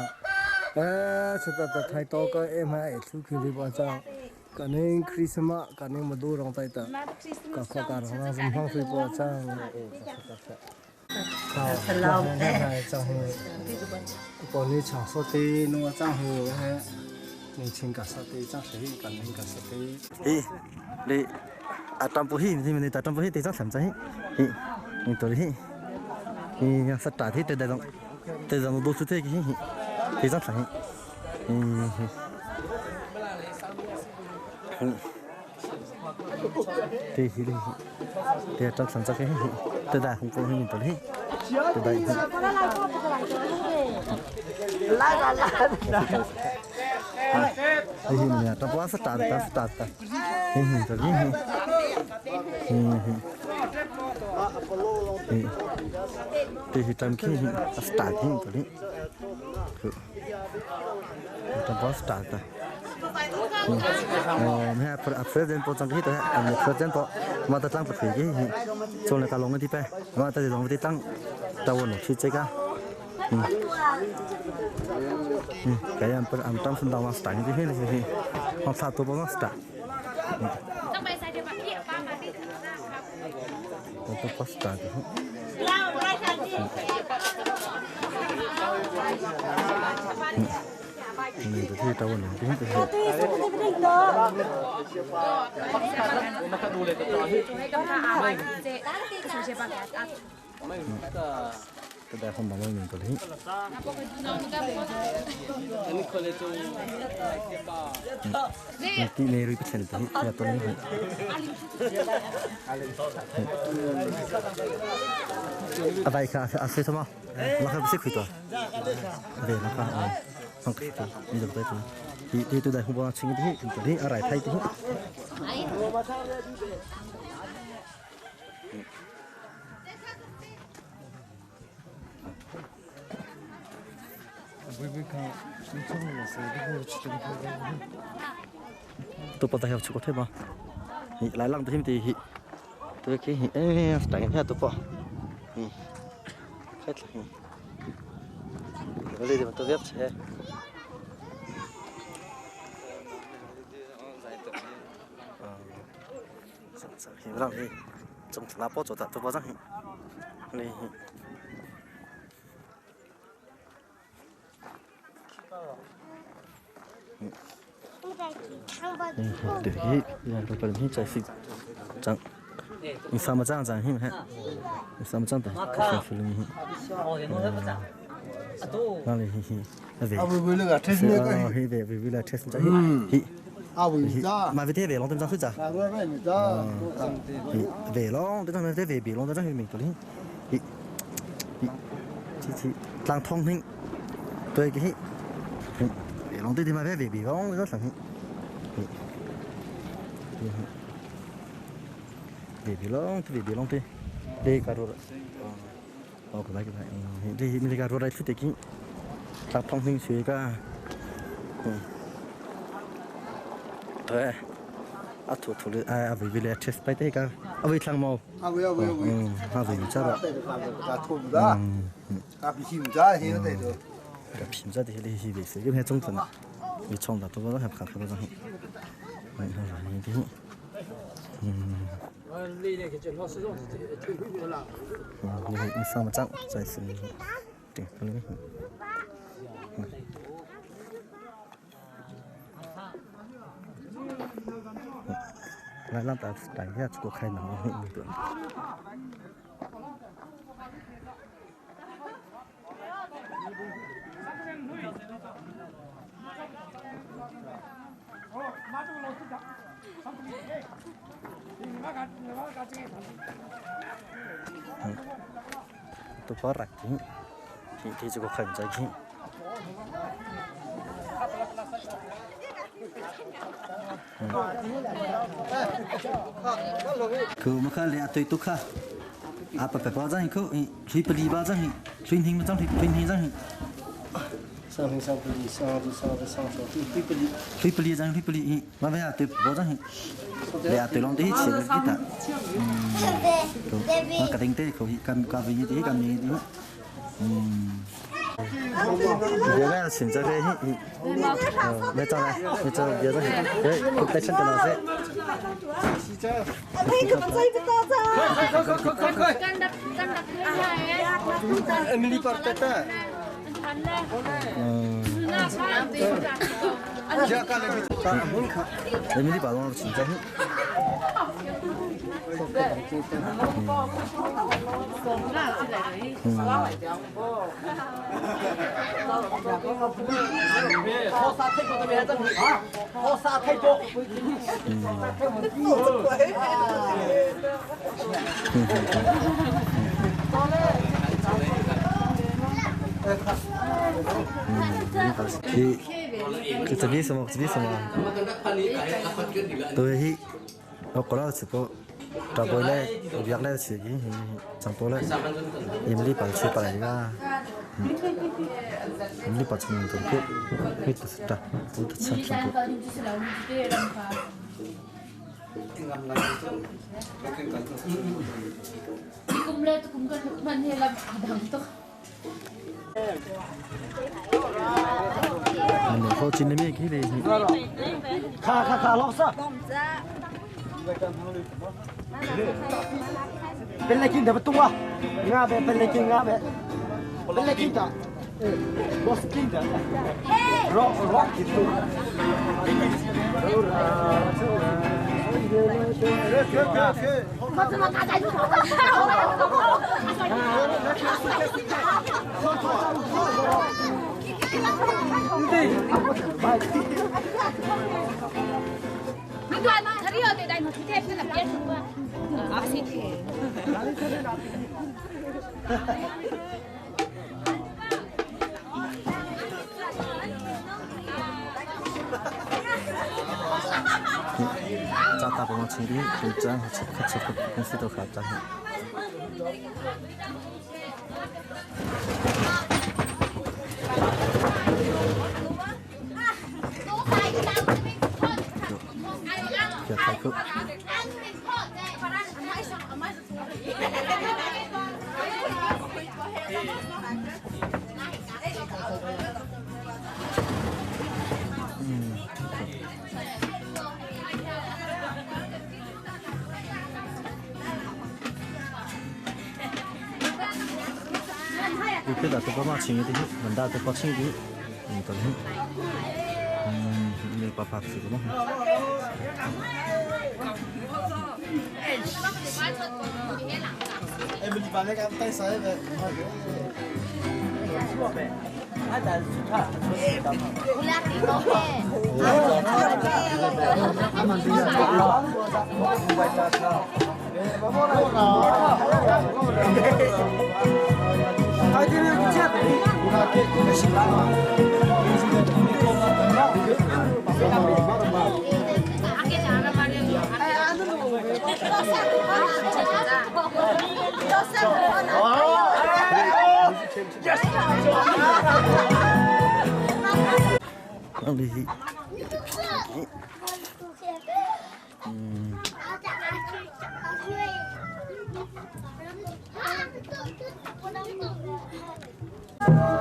哎，实在是太多个 M I 出去的把张，可能克里斯玛，可能没多让带的，搞搞搞，那什么飞把张。好，那那张户，帮你抢说的，弄个账户还。年轻个啥的，张谁个人个啥的。 诶，你阿张不希，你们你张不希，对张什么希？嘿，你到底？你是咋的？对对种，对种都是这个嘿，对张什么？嗯嗯。对对对，对张什么嘿？对对，红红你到底？对对。来来来来。 哎呀，这不是打的，是打的，嗯，这嗯嗯嗯，这是真品，是打的，这里，这不是打的。哦，你看，普人不挣几多，俺普人不，我得挣不费劲，做那个龙的呗，我得龙的挣，到我弄去这个。 Kaya am tam sun dawa sta ni hi hi hong sa to bo sta to pa sta ni ni to thi taw no ti hi 这带红毛毛用的嘞。你那里不成的，要多呢。阿爸，看阿谁什么？我还不是亏多。对，那个啊，放亏多，你怎么对？你你都在红包请的，你阿来太的。 tôi bắt đầu chụp thế mà lại lăng thêm thì tôi cái ê đánh theo tôi bỏ hết rồi cái gì mà tôi viết sẽ hiện đi trong lá bó chỗ tôi bỏ ra này. 对，伊个本身在是长，你什么长长兴哈？你什么长的？是是那里嘿嘿，啊，为了个吃那个，嘿对，为了吃这嘿，啊为啥？马为天为龙等张水咋？啊，我为啥？为龙等张为为龙等张水明多嘞，嘿，嘿，这这人通听，对个嘿，为龙对对嘛为为龙等张水。 Baby long, baby long te. De karo. Oh, cái này đi mình cái rồi chút thì tập thông tin suy cả. Thôi. À thủ thủ à vì vì là test bài thế cả. À vì thằng màu. À vì à vì vì. À vì chắc là. À thủ đó. À bị chim ra thì nó để được. Cái chim ra thì thì thì sẽ cái中等。你冲的都还不看看不上。哎，你听。嗯。你你上不涨，再是对，可能。来，让大等一下，这个开门，那个。都跑来听，听听这个很在听。 可我们看俩对都看，啊不不包装一口，吹不离包装，吹听不装吹听装。上平上不离，上不上不上上对对不离，吹不离装吹不离，妈咪啊对包装，俩对拢对起来给他。嗯，我肯定对可以，干干不一点，干没一点，嗯。 别个选择个，没走来，没走，别走，哎，带上个老师。快快快快快！ Emily Parteta. 嗯。你们的把东西请走。这边什么？这边什么？对，我过来吃过，找过来，约来吃，长多了，你们的把吃把来个，你们的把吃弄多，你就是的，我都吃吃过。好，今天没去嘞。卡卡卡，老师。本来今天不动啊，俺呗本来今俺呗，本来今的，我是今的，rock rock 的。我怎么大家就你看，他这要对待你，出太平了，别说啊，谁听？扎大帮清理，就这样，吃吃公司都卡扎。佢就对妈亲一啲，文达对爸亲一啲，嗯，对，嗯，你爸爸是个么？哎，不，你把那个带上来。 Oh.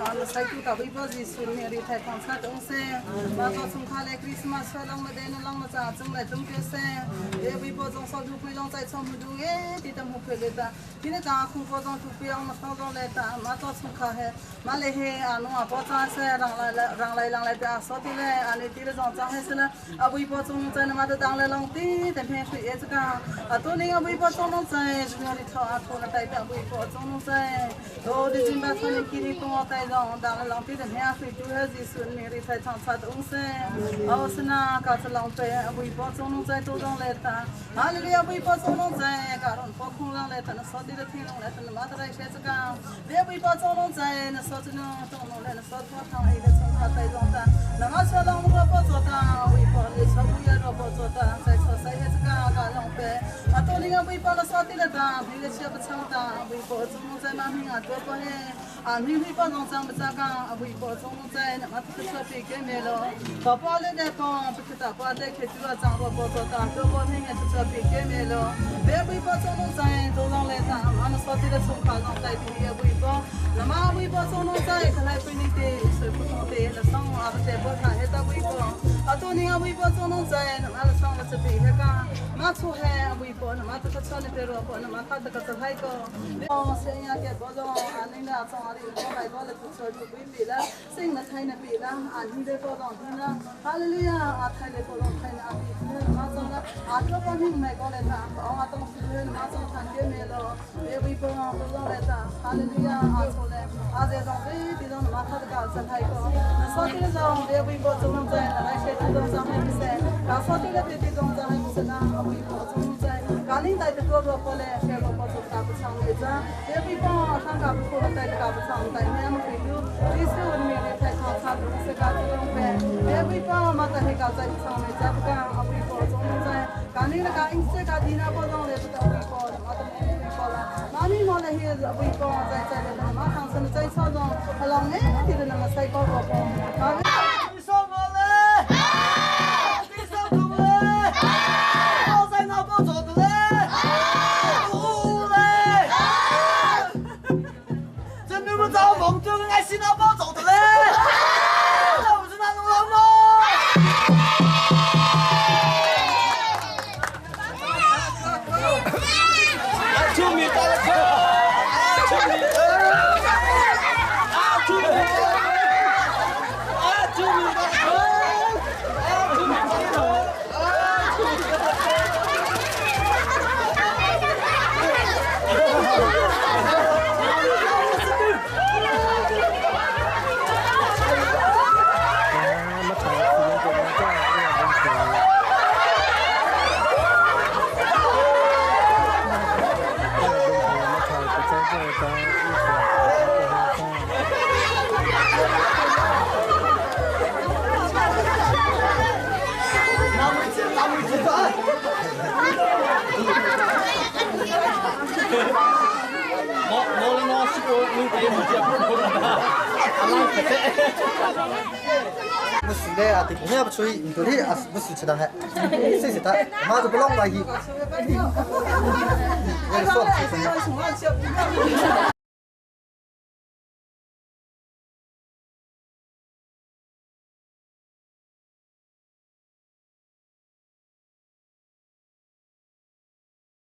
Na sai tu ka bui po Jesu ni ri thai thong sa tung se. Ma to chung kha le Christmas soi long ma de na long na cha chung le tung ke se. E bui po jong so du pui long chai chom hu du nge ti tam hu phe le ta. Ti na cha khung po jong tu pi ang ma thong jong le ta ma to chung kha he ma le he a no a po cha se rang lai rang lai lang lai pe a so ti le a ne ti le jong cha he se la a bui po chung chai na ma ta dang le long ti te phe shui e cha a to ning a bui po chung long chai ju ri tho a tho na tai ta bui po chung long chai do de jin ba tho ni ki ni to tai jong dang le long ti te phe a shui tu he ji sun ni ri thai thang cha ung se a o sna ka cha long pe a bui po chung long chai to jong le ta hallelujah bui po chung long chai ka ron po khung lang le ta na so ti le thing long le ta na ma ta rai she cha ka le bui po chung long chai na so chu na tong long le na so tho thang ai le chung kha tai jong ta na ma so long ro po cho ta bui po le so bu ya ro po cho ta chai cho sai he cha ka ka long pe a to ling a bui po na so ti le ta bui le chia pa chang ta bui po chung long chai ma mi nga to po he a mi hui po jong chang ba cha ka a bui po chung long chai na ma tu cho pi ke me lo pa po le ne po pa ta pa de ke tu a chang ro po cho ta to po ni nge cho pi ke me lo be bui po chung long chai to long le ta ma na so ti le chung kha long tai pi ye bui po na ma bui po chung long chai khalai pi ni te soi pu thong te na song a te po tha he ta bui po a to ni a bui po chung long chai na ma la song la cha pi he ka ma chu he a bui po na ma ta cha ne pe ro po na ma kha ta ka cha hai ko o se ya ke bo lo a ni na chong a ri po mai ko le chu chu bui pi la sing na thai na pi la a ni de po dong thi na hallelujah a thai le po dong thai na a pi thi na ma chong la a to po ni mai ko le ta o a tong si le ma chong than ke me lo e bui po po dong le ta hallelujah a cho le a je dong ve ti dong ma kha ka cha thai ko na so ti le dong ve bui po chong chai na lai she ti dong chang hai se ka so ti le ti dong chang hai se na a bui po chong chai ka ning dai te ko ro po le she ro po chong ta pa chang le cha ve bui po thang ka pu ko tai ka pa chang tai me ma pi tu Jesu ni le thai kha cha tu se ka tu pe ve bui po ma ta he ka chai chang le cha ka a bui po chong chai ka ning la ka ing se ka di na po dong le pa bui po ma ta me bui po la ma mi mo le he bui po chai chai le ma thang san chai cha dong along ne ti le na sai ko ro po ka 我在那不做的嘞，不嘞，这你们找梦中爱心那包做的嘞，那不是那种人吗？救命！大家救命！啊！救命！啊！救命！啊！救命！啊！救命！ มาถ่ายคือตัวเจ้าเนี่ยเป็นตัวมาถ่ายเป็นเจ้าตัวอีก 我我我是我我给我接不过来，阿拉可这。 不是的啊，对，我也不吹，你对啊，不是吃的还，谢谢他，妈就不浪费去。我说。